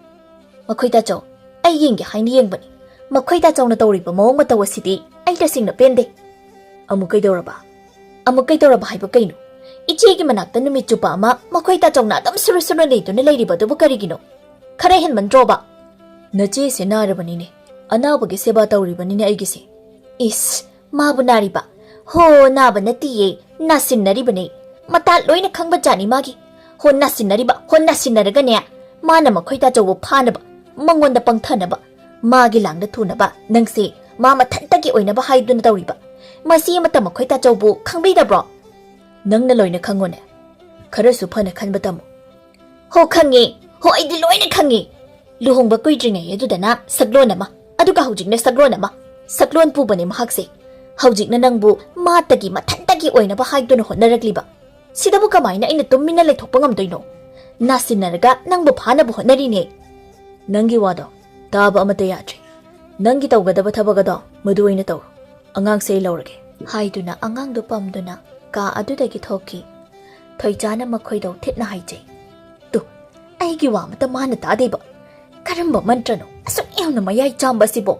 "ꯃꯈꯣꯏ ꯇꯥꯆꯧ, ꯑꯩ ꯌꯦꯡꯒꯦ ꯍꯥꯏꯅ ꯌꯦꯡꯕꯅꯤ꯫ ꯃꯈꯣꯏ ꯇꯥꯆꯧꯅ ꯇꯧꯔꯤꯕ ꯃꯑꯣꯡ ꯃꯇꯧ ꯑꯁꯤꯗꯤ ꯑꯩ ꯇꯁꯦꯡꯅ ꯄꯦꯟꯗꯦ꯫" "ꯑꯃꯨꯛ ꯀꯩꯗꯧꯔꯕ?" "ꯑꯃꯨꯛ ꯀꯩꯗꯧꯔꯕ ꯍꯥꯏꯕ ꯀꯩꯅꯣ? ꯏꯆꯦꯒꯤ ꯃꯅꯥꯛꯇ ꯅꯨꯃꯤꯠ ꯆꯨꯞꯄ ꯑꯃ ꯃꯈꯣꯏ ꯇꯥꯆꯧꯅ ꯑꯗꯨꯝ ꯁꯨꯔꯨ ꯁꯨꯔꯨ ꯂꯩꯗꯨꯅ ꯂꯩꯔꯤꯕ ꯑꯗꯨꯕꯨ ꯀꯔꯤꯒꯤꯅꯣ? ꯈꯔ ꯍꯦꯟꯃꯟꯗ꯭ꯔꯣꯕ?" "ꯅꯆꯦꯁꯦ ꯅꯥꯔꯕꯅꯤꯅꯦ, ꯑꯅꯥꯕꯒꯤ ꯁꯦꯕꯥ ꯇꯧꯔꯤꯕꯅꯤꯅꯦ ꯑꯩꯒꯤꯁꯦ꯫" "ꯏꯁ, ꯃꯥꯕꯨ ꯅꯥꯔꯤꯕ? ꯍꯣ, ꯅꯥꯕ ꯅꯠꯇꯤꯌꯦ, ꯅꯥꯁꯤꯟꯅꯔꯤꯕꯅꯦ꯫ ꯃꯇꯥ ꯂꯣꯏꯅ ꯈꯪꯕ ꯖꯥꯠꯅꯤ ꯃꯥꯒꯤ꯫ ꯍꯣ, ꯅꯥꯁꯤꯟꯅꯔꯤꯕ, ꯍꯣ, ꯅꯥꯁꯤꯟꯅꯔꯒꯅꯦ, ꯃꯥꯅ ꯃꯈꯣꯏ ꯇꯥꯆꯧꯕꯨ ꯐꯥꯅꯕ, ꯃꯉꯣꯟꯗ ꯄꯪꯊꯅꯕ, ꯃꯥꯒꯤ ꯂꯥꯡꯗ ꯊꯨꯅꯕ ꯅꯪꯁꯦ ꯃꯥ ꯃꯊꯟꯇꯒꯤ ꯑꯣꯏꯅꯕ ꯍꯥꯏꯗꯨꯅ ꯇꯧꯔꯤꯕ꯫ ꯃꯁꯤ ꯑꯃꯇ ꯃꯈꯣꯏ ꯇꯥꯆꯧꯕꯨ ꯈꯪꯕꯤꯗꯕ꯭ꯔꯣ? ꯅꯪꯅ ꯂꯣꯏꯅ ꯈꯪꯉꯨꯅꯦ꯫ ꯈꯔꯁꯨ ꯐꯅ ꯈꯟꯕ ꯇꯝꯃꯨ꯫ ꯍꯣ, ꯈꯪꯉꯦ꯫ ꯍꯣ, ꯑꯩꯗꯤ ꯂꯣꯏꯅ ꯈꯪꯉꯦ꯫ ꯂꯨꯍꯣꯡꯕ ꯀꯨꯏꯗ꯭ꯔꯤꯉꯩ ꯑꯗꯨꯗꯅ ꯁꯛꯂꯣꯟ ꯑꯃ, ꯑꯗꯨꯒ ꯍꯧꯖꯤꯛꯅ ꯁꯛꯂꯣꯟ ꯑꯃ꯫ ꯁꯛꯂꯣꯟ ꯄꯨꯕꯅꯦ ꯃꯍꯥꯛꯁꯦ꯫ ꯍꯧꯖꯤꯛꯅ ꯅꯪꯕꯨ ꯃꯥꯇꯒꯤ ꯃꯊꯟꯇꯒꯤ ꯑꯣꯏꯅꯕ ꯍꯥꯏꯗꯨꯅ ꯍꯣꯠꯅꯔꯛꯂꯤꯕ꯫ ꯁꯤꯗꯕꯨ ꯀꯃꯥꯏꯅ ꯑꯩꯅ ꯇꯨꯃꯤꯟꯅ ꯂꯩꯊꯣꯛꯄ ꯉꯝꯗꯣꯏꯅꯣ? ꯅꯥꯁꯤꯟꯅꯔꯒ ꯅꯪꯕꯨ ꯐꯥꯅꯕ ꯍꯣꯠꯅꯔꯤꯅꯦ꯫ ꯅꯪꯒꯤ ꯋꯥꯗꯣ ꯇꯥꯕ ꯑꯃꯠꯇ ꯌꯥꯗ꯭ꯔꯦ꯫ ꯅꯪꯒꯤ ꯇꯧꯒꯗꯕ ꯊꯕꯛ ꯑꯗꯣ ꯃꯗꯨ ꯑꯣꯏꯅ ꯇꯧ꯫ ꯑꯉꯥꯡꯁꯦ ꯑꯩ ꯂꯧꯔꯒꯦ꯫ ꯍꯥꯏꯗꯨꯅ ꯑꯉꯥꯡꯗꯨ ꯄꯝꯗꯨꯅ ꯀꯥ ꯑꯗꯨꯗꯒꯤ ꯊꯣꯛꯈꯤ꯫ ꯊꯣꯏꯆꯥꯅ ꯃꯈꯣꯏꯗꯣ ꯊꯤꯠꯅ ꯍꯥꯏꯖꯩ꯫ ꯇꯨ, ꯑꯩꯒꯤ ꯋꯥ ꯑꯃꯠꯇ ꯃꯥꯅ ꯇꯥꯗꯦꯕ꯫ ꯀꯔꯝꯕ ꯃꯟꯇ꯭ꯔꯅꯣ ꯑꯁꯨꯛ ꯌꯥꯝꯅ ꯃꯌꯥꯏ ꯆꯥꯝꯕ ꯑꯁꯤꯕꯣ?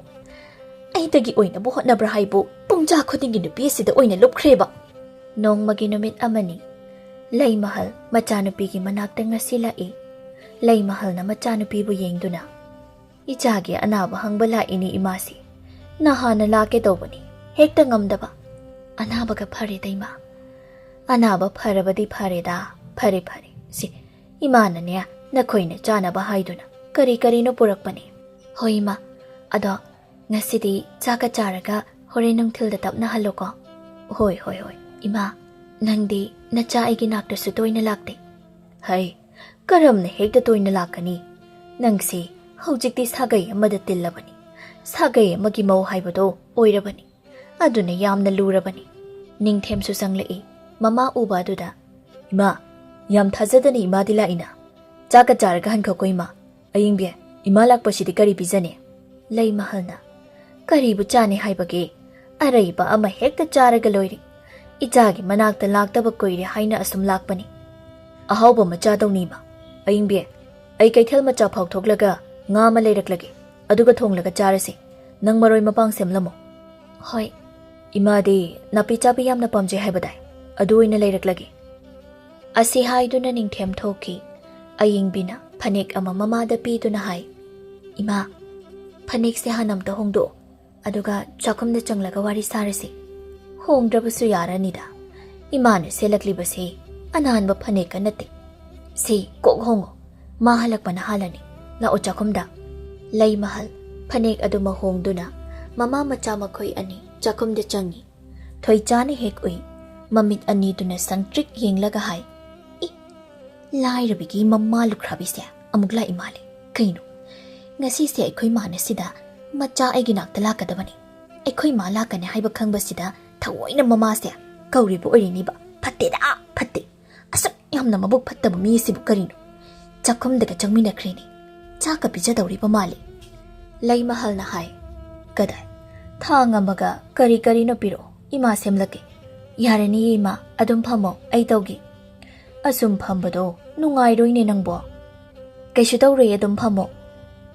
ꯑꯩꯗꯒꯤ ꯑꯣꯏꯅꯕ ꯍꯣꯠꯅꯕ꯭ꯔꯥ ꯍꯥꯏꯕꯨ ꯄꯨꯡꯖꯥ ꯈꯨꯗꯤꯡꯒꯤ ꯅꯨꯄꯤ ꯑꯁꯤꯗ ꯑꯣꯏꯅ ꯂꯨꯞꯈ꯭ꯔꯦꯕ꯫ ꯅꯣꯡꯃꯒꯤ ꯅꯨꯃꯤꯠ ꯑꯃꯅꯤ꯫ ꯂꯩꯃꯍꯜ ꯃꯆꯥꯅꯨꯄꯤꯒꯤ ꯃꯅꯥꯛꯇ ꯉꯁꯤ ꯂꯥꯛꯏ꯫ ꯂꯩꯃꯍꯜꯅ ꯃꯆꯥꯅꯨꯄꯤꯕꯨ ꯌꯦꯡꯗꯨꯅ, "ꯏꯆꯥꯒꯤ ꯑꯅꯥꯕ ꯍꯪꯕ ꯂꯥꯛꯏꯅꯦ ꯏꯃꯥꯁꯤ꯫ ꯅꯍꯥꯟꯅ ꯂꯥꯛꯀꯦ ꯇꯧꯕꯅꯤ, ꯍꯦꯛꯇ ꯉꯝꯗꯕ꯫ ꯑꯅꯥꯕꯒ ꯐꯔꯦꯗ ꯏꯃꯥ꯫ ꯑꯅꯥꯕ ꯐꯔꯕꯗꯤ ꯐꯔꯦꯗ꯫ ꯐꯔꯦ, ꯐꯔꯦ꯫ ꯁꯤ, ꯏꯃꯥꯅꯅꯦ, ꯅꯈꯣꯏꯅ ꯆꯥꯅꯕ ꯍꯥꯏꯗꯨꯅ ꯀꯔꯤ ꯀꯔꯤꯅꯣ ꯄꯨꯔꯛꯄꯅꯤ꯫ ꯍꯣꯏ ꯏꯃꯥ, ꯑꯗꯣ ꯉꯁꯤꯗꯤ ꯆꯥꯛꯀ ꯆꯥꯔꯒ ꯍꯣꯔꯦꯟ ꯅꯨꯡꯊꯤꯜꯗ ꯇꯞꯅ ꯍꯜꯂꯣꯀꯣ꯫" "ꯍꯣꯏ, ꯍꯣꯏ, ꯍꯣꯏ꯫ ꯏꯃꯥ, ꯅꯪꯗꯤ ꯅꯆꯥ ꯑꯩꯒꯤ ꯅꯥꯛꯇꯁꯨ ꯇꯣꯏꯅ ꯂꯥꯛꯇꯦ꯫" "ꯍꯩ, ꯀꯔꯝꯅ ꯍꯦꯛꯇ ꯇꯣꯏꯅ ꯂꯥꯛꯀꯅꯤ? ꯅꯪꯁꯤ ꯍꯧꯖꯤꯛꯇꯤ ꯁꯥꯒꯩ ꯑꯃꯗ ꯇꯤꯜꯂꯕꯅꯤ꯫ ꯁꯥꯒꯩ ꯑꯃꯒꯤ ꯃꯧ ꯍꯥꯏꯕꯗꯣ ꯑꯣꯏꯔꯕꯅꯤ꯫ ꯑꯗꯨꯅ ꯌꯥꯝꯅ ꯂꯨꯔꯕꯅꯤ꯫" ꯅꯤꯡꯊꯦꯝꯁꯨ ꯆꯪꯂꯛꯏ꯫ ꯃꯃꯥ ꯎꯕ ꯑꯗꯨꯗ, "ꯏꯃꯥ, ꯌꯥꯝ ꯊꯥꯖꯗꯅ ꯏꯃꯥꯗꯤ ꯂꯥꯛꯏꯅ꯫ ꯆꯥꯛꯀ ꯆꯥꯔꯒ ꯍꯟꯈꯣꯀꯣ ꯏꯃꯥ꯫ ꯑꯌꯤꯡꯕꯤ, ꯏꯃꯥ ꯂꯥꯛꯄꯁꯤꯗꯤ ꯀꯔꯤ ꯄꯤꯖꯅꯤ?" ꯂꯩꯃꯍꯜꯅ, "ꯀꯔꯤꯕꯨ ꯆꯥꯅꯤ ꯍꯥꯏꯕꯒꯦ? ꯑꯔꯩꯕ ꯑꯃ ꯍꯦꯛꯇ ꯆꯥꯔꯒ ꯂꯣꯏꯔꯦ꯫ ꯏꯆꯥꯒꯤ ꯃꯅꯥꯛꯇ ꯂꯥꯛꯇꯕ ꯀꯨꯏꯔꯦ ꯍꯥꯏꯅ ꯑꯁꯨꯝ ꯂꯥꯛꯄꯅꯤ꯫ ꯑꯍꯥꯎꯕ ꯑꯃ ꯆꯥꯗꯧꯅꯤ ꯏꯃꯥ꯫ ꯑꯌꯤꯡꯕꯤ, ꯑꯩ ꯀꯩꯊꯦꯜ ꯃꯆꯥ ꯐꯥꯎ ꯊꯣꯛꯂꯒ ꯉꯥ ꯑꯃ ꯂꯩꯔꯛꯂꯒꯦ, ꯑꯗꯨꯒ ꯊꯣꯡꯂꯒ ꯆꯥꯔꯁꯤ꯫ ꯅꯪ ꯃꯔꯣꯏ ꯃꯄꯥꯡ ꯁꯦꯝꯂꯝꯃꯣ꯫" "ꯍꯣꯏ꯫" "ꯏꯃꯥꯗꯤ ꯅꯥꯄꯤ ꯆꯥꯕꯤ ꯌꯥꯝꯅ ꯄꯥꯝꯖꯩ ꯍꯥꯏꯕꯗꯥꯏ? ꯑꯗꯨ ꯑꯣꯏꯅ ꯂꯩꯔꯛꯂꯒꯦ꯫" ꯑꯁꯤ ꯍꯥꯏꯗꯨꯅ ꯅꯤꯡꯊꯦꯝ ꯊꯣꯛꯈꯤ꯫ ꯑꯌꯤꯡꯕꯤꯅ ꯐꯅꯦꯛ ꯑꯃ ꯃꯃꯥꯗ ꯄꯤꯗꯨꯅ ꯍꯥꯏ, "ꯏꯃꯥ, ꯐꯅꯦꯛꯁꯦ ꯍꯥꯟꯅ ꯑꯝꯇ ꯍꯣꯡꯗꯣꯛꯑꯣ, ꯑꯗꯨꯒ ꯆꯥꯛꯈꯨꯝꯗ ꯆꯪꯂꯒ ꯋꯥꯔꯤ ꯁꯥꯔꯁꯤ꯫" "ꯍꯣꯡꯗ꯭ꯔꯕꯁꯨ ꯌꯥꯔꯅꯤꯗ꯫ ꯏꯃꯥꯅ ꯁꯦꯠꯂꯛꯂꯤꯕꯁꯤ ꯑꯅꯥꯟꯕ ꯐꯅꯦꯛꯀ ꯅꯠꯇꯦ꯫ ꯁꯤ ꯀꯣꯛ ꯍꯣꯡꯉꯣ, ꯃꯥ ꯍꯜꯂꯛꯄꯅ ꯍꯥꯜꯂꯅꯤ꯫ ꯂꯥꯛꯑꯣ ꯆꯥꯛꯈꯨꯝꯗ꯫" ꯂꯩꯃꯍꯜ ꯐꯅꯦꯛ ꯑꯗꯨ ꯃꯍꯣꯡꯗꯨꯅ ꯃꯃꯥ ꯃꯆꯥ ꯃꯈꯣꯏ ꯑꯅꯤ ꯆꯥꯛꯈꯨꯝꯗ ꯆꯪꯉꯤ꯫ ꯊꯣꯏꯆꯥꯅ ꯍꯦꯛ ꯎꯏ꯫ ꯃꯃꯤꯠ ꯑꯅꯤꯗꯨꯅ ꯁꯪꯇ꯭ꯔꯤꯛ ꯌꯦꯡꯂꯒ ꯍꯥꯏ, "ꯏ, ꯂꯥꯏꯔꯕꯤꯒꯤ ꯃꯃꯥ ꯂꯨꯈ꯭ꯔꯥꯕꯤꯁꯦ ꯑꯃꯨꯛ ꯂꯥꯛꯏ ꯃꯥꯜꯂꯦ꯫ ꯀꯩꯅꯣ, ꯉꯁꯤꯁꯦ ꯑꯩꯈꯣꯏ ꯃꯥꯅ ꯁꯤꯗ ꯃꯆꯥ ꯑꯩꯒꯤ ꯅꯥꯛꯇ ꯂꯥꯛꯀꯗꯕꯅꯤ꯫ ꯑꯩꯈꯣꯏ ꯃꯥ ꯂꯥꯛꯀꯅꯤ ꯍꯥꯏꯕ ꯈꯪꯕꯁꯤꯗ ꯊꯑꯣꯏꯅ ꯃꯃꯥꯁꯦ ꯀꯧꯔꯤꯕ ꯑꯣꯏꯔꯤꯅꯤꯕ꯫ ꯐꯠꯇꯦꯗ, ꯐꯠꯇꯦ꯫ ꯑꯁꯨꯛ ꯌꯥꯝꯅ ꯃꯕꯨꯛ ꯐꯠꯇꯕ ꯃꯤ ꯑꯁꯤꯕꯨ ꯀꯔꯤꯅꯣ?" ꯆꯥꯛꯈꯨꯝꯗꯒ ꯆꯪꯃꯤꯟꯅꯈ꯭ꯔꯦꯅꯦ꯫ ꯆꯥꯛꯀ ꯄꯤꯖꯗꯧꯔꯤꯕ ꯃꯥꯜꯂꯤ꯫ ꯂꯩꯃꯍꯜꯅ ꯍꯥꯏ, "ꯀꯗꯥꯏ? ꯊꯥꯡ ꯑꯃꯒ ꯀꯔꯤ ꯀꯔꯤꯅꯣ ꯄꯤꯔꯛꯑꯣ, ꯏꯃꯥ ꯁꯦꯝꯂꯛꯀꯦ꯫" "ꯌꯥꯔꯅꯤꯌꯦ ꯏꯃꯥ, ꯑꯗꯨꯝ ꯐꯝꯃꯣ, ꯑꯩ ꯇꯧꯒꯦ꯫" "ꯑꯁꯨꯝ ꯐꯝꯕꯗꯣ ꯅꯨꯡꯉꯥꯏꯔꯣꯏꯅꯦ ꯅꯪꯕꯣ꯫" "ꯀꯩꯁꯨ ꯇꯧꯔꯣꯏ, ꯑꯗꯨꯝ ꯐꯝꯃꯣ꯫"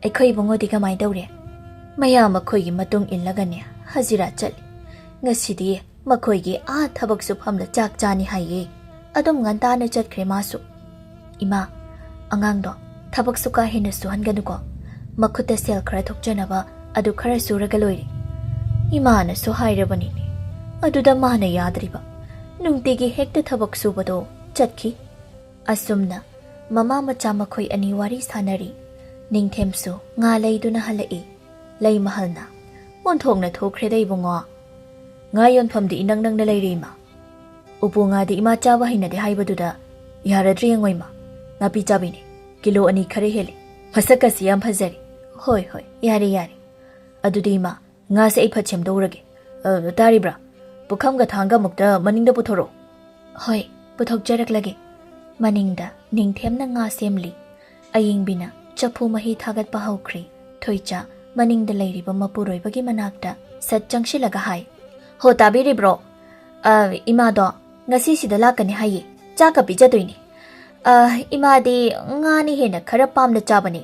"ꯑꯩꯈꯣꯏ ꯏꯕꯨꯡꯉꯣꯗꯤ ꯀꯃꯥꯏ ꯇꯧꯔꯦ?" "ꯃꯌꯥꯝ ꯃꯈꯣꯏꯒꯤ ꯃꯇꯨꯡ ꯏꯜꯂꯒꯅꯦ ꯍꯖꯤꯔꯥ ꯆꯠꯂꯤ꯫ ꯉꯁꯤꯗꯤ ꯃꯈꯣꯏꯒꯤ ꯑꯥ ꯊꯕꯛ ꯁꯨꯐꯝꯗ ꯆꯥꯛ ꯆꯥꯅꯤ ꯍꯥꯏꯌꯦ꯫ ꯑꯗꯨꯝ ꯉꯟꯇꯥꯅ ꯆꯠꯈ꯭ꯔꯦ ꯃꯥꯁꯨ꯫" "ꯏꯃꯥ, ꯑꯉꯥꯡꯗꯣ ꯊꯕꯛꯁꯨ ꯀꯥ ꯍꯦꯟꯅ ꯁꯨꯍꯟꯒꯅꯨꯀꯣ꯫ ꯃꯈꯨꯠꯇ ꯁꯦꯜ ꯈꯔ ꯊꯣꯛꯆꯅꯕ ꯑꯗꯨ ꯈꯔ ꯁꯨꯔꯒ ꯂꯣꯏꯔꯦ꯫" ꯏꯃꯥꯅꯁꯨ ꯍꯥꯏꯔꯕꯅꯤꯅꯦ꯫ ꯑꯗꯨꯗ ꯃꯥꯅ ꯌꯥꯗ꯭ꯔꯤꯕ꯫ ꯅꯨꯡꯇꯤꯒꯤ ꯍꯦꯛꯇ ꯊꯕꯛ ꯁꯨꯕꯗꯣ ꯆꯠꯈꯤ꯫ ꯑꯁꯨꯝꯅ ꯃꯃꯥ ꯃꯆꯥ ꯃꯈꯣꯏ ꯑꯅꯤ ꯋꯥꯔꯤ ꯁꯥꯟꯅꯔꯤ꯫ ꯅꯤꯡꯊꯦꯝꯁꯨ ꯉꯥ ꯂꯩꯗꯨꯅ ꯍꯜꯂꯛꯏ꯫ ꯂꯩꯃꯍꯜꯅ, "ꯑꯣꯟꯊꯣꯛꯅ ꯊꯣꯛꯈ꯭ꯔꯦꯗ ꯏꯕꯨꯡꯉꯣ꯫ ꯉꯥ ꯌꯣꯟꯐꯝꯗꯤ ꯏꯅꯛ ꯅꯛꯅ ꯂꯩꯔꯦ ꯏꯃꯥ꯫ ꯎꯄꯨ ꯉꯥꯗꯤ ꯏꯃꯥ ꯆꯥꯕ ꯍꯩꯅꯗꯦ ꯍꯥꯏꯕꯗꯨꯗ ꯌꯥꯔꯗ꯭ꯔꯦ ꯌꯦꯡꯉꯣ ꯏꯃꯥ꯫ ꯅꯥꯄꯤ ꯆꯥꯕꯤꯅꯦ꯫ ꯀꯤꯂꯣ ꯑꯅꯤ ꯈꯔ ꯍꯦꯜꯂꯦ꯫ ꯃꯁꯛꯀꯁꯤ ꯌꯥꯝ ꯐꯖꯔꯦ꯫" "ꯍꯣꯏ, ꯍꯣꯏ, ꯌꯥꯔꯦ, ꯌꯥꯔꯦ꯫ ꯑꯗꯨꯗꯤ ꯏꯃꯥ, ꯉꯥꯁꯦ ꯑꯩ ꯐꯠ ꯁꯦꯝꯗꯣꯛꯎꯔꯒꯦ꯫ ꯑ, ꯇꯥꯔꯤꯕ꯭ꯔꯥ? ꯄꯨꯈꯝꯒ ꯊꯥꯡꯒ ꯑꯃꯨꯛꯇ ꯃꯅꯤꯡꯗ ꯄꯨꯊꯣꯔꯛꯑꯣ꯫" "ꯍꯣꯏ, ꯄꯨꯊꯣꯛꯆꯔꯛꯂꯒꯦ꯫" ꯃꯅꯤꯡꯗ ꯅꯤꯡꯊꯦꯝꯅ ꯉꯥ ꯁꯦꯝꯂꯤ꯫ ꯑꯌꯤꯡꯕꯤꯅ ꯆꯐꯨ ꯃꯍꯤ ꯊꯥꯒꯠꯄ ꯍꯧꯈ꯭ꯔꯦ꯫ ꯊꯣꯏꯆꯥ ꯃꯅꯤꯡꯗ ꯂꯩꯔꯤꯕ ꯃꯄꯨꯔꯣꯏꯕꯒꯤ ꯃꯅꯥꯛꯇ ꯁꯠ ꯆꯪꯁꯤꯜꯂꯒ ꯍꯥꯏ, "ꯍꯣ, ꯇꯥꯕꯤꯔꯤꯕ꯭ꯔꯣ? ꯑ, ꯏꯃꯥꯗꯣ ꯉꯁꯤ ꯁꯤꯗ ꯂꯥꯛꯀꯅꯤ ꯍꯥꯏꯌꯦ꯫ ꯆꯥꯛꯀ ꯄꯤꯖꯗꯣꯏꯅꯦ꯫ ꯑ, ꯏꯃꯥꯗꯤ ꯉꯥꯅ ꯍꯦꯟꯅ ꯈꯔ ꯄꯥꯝꯅ ꯆꯥꯕꯅꯦ꯫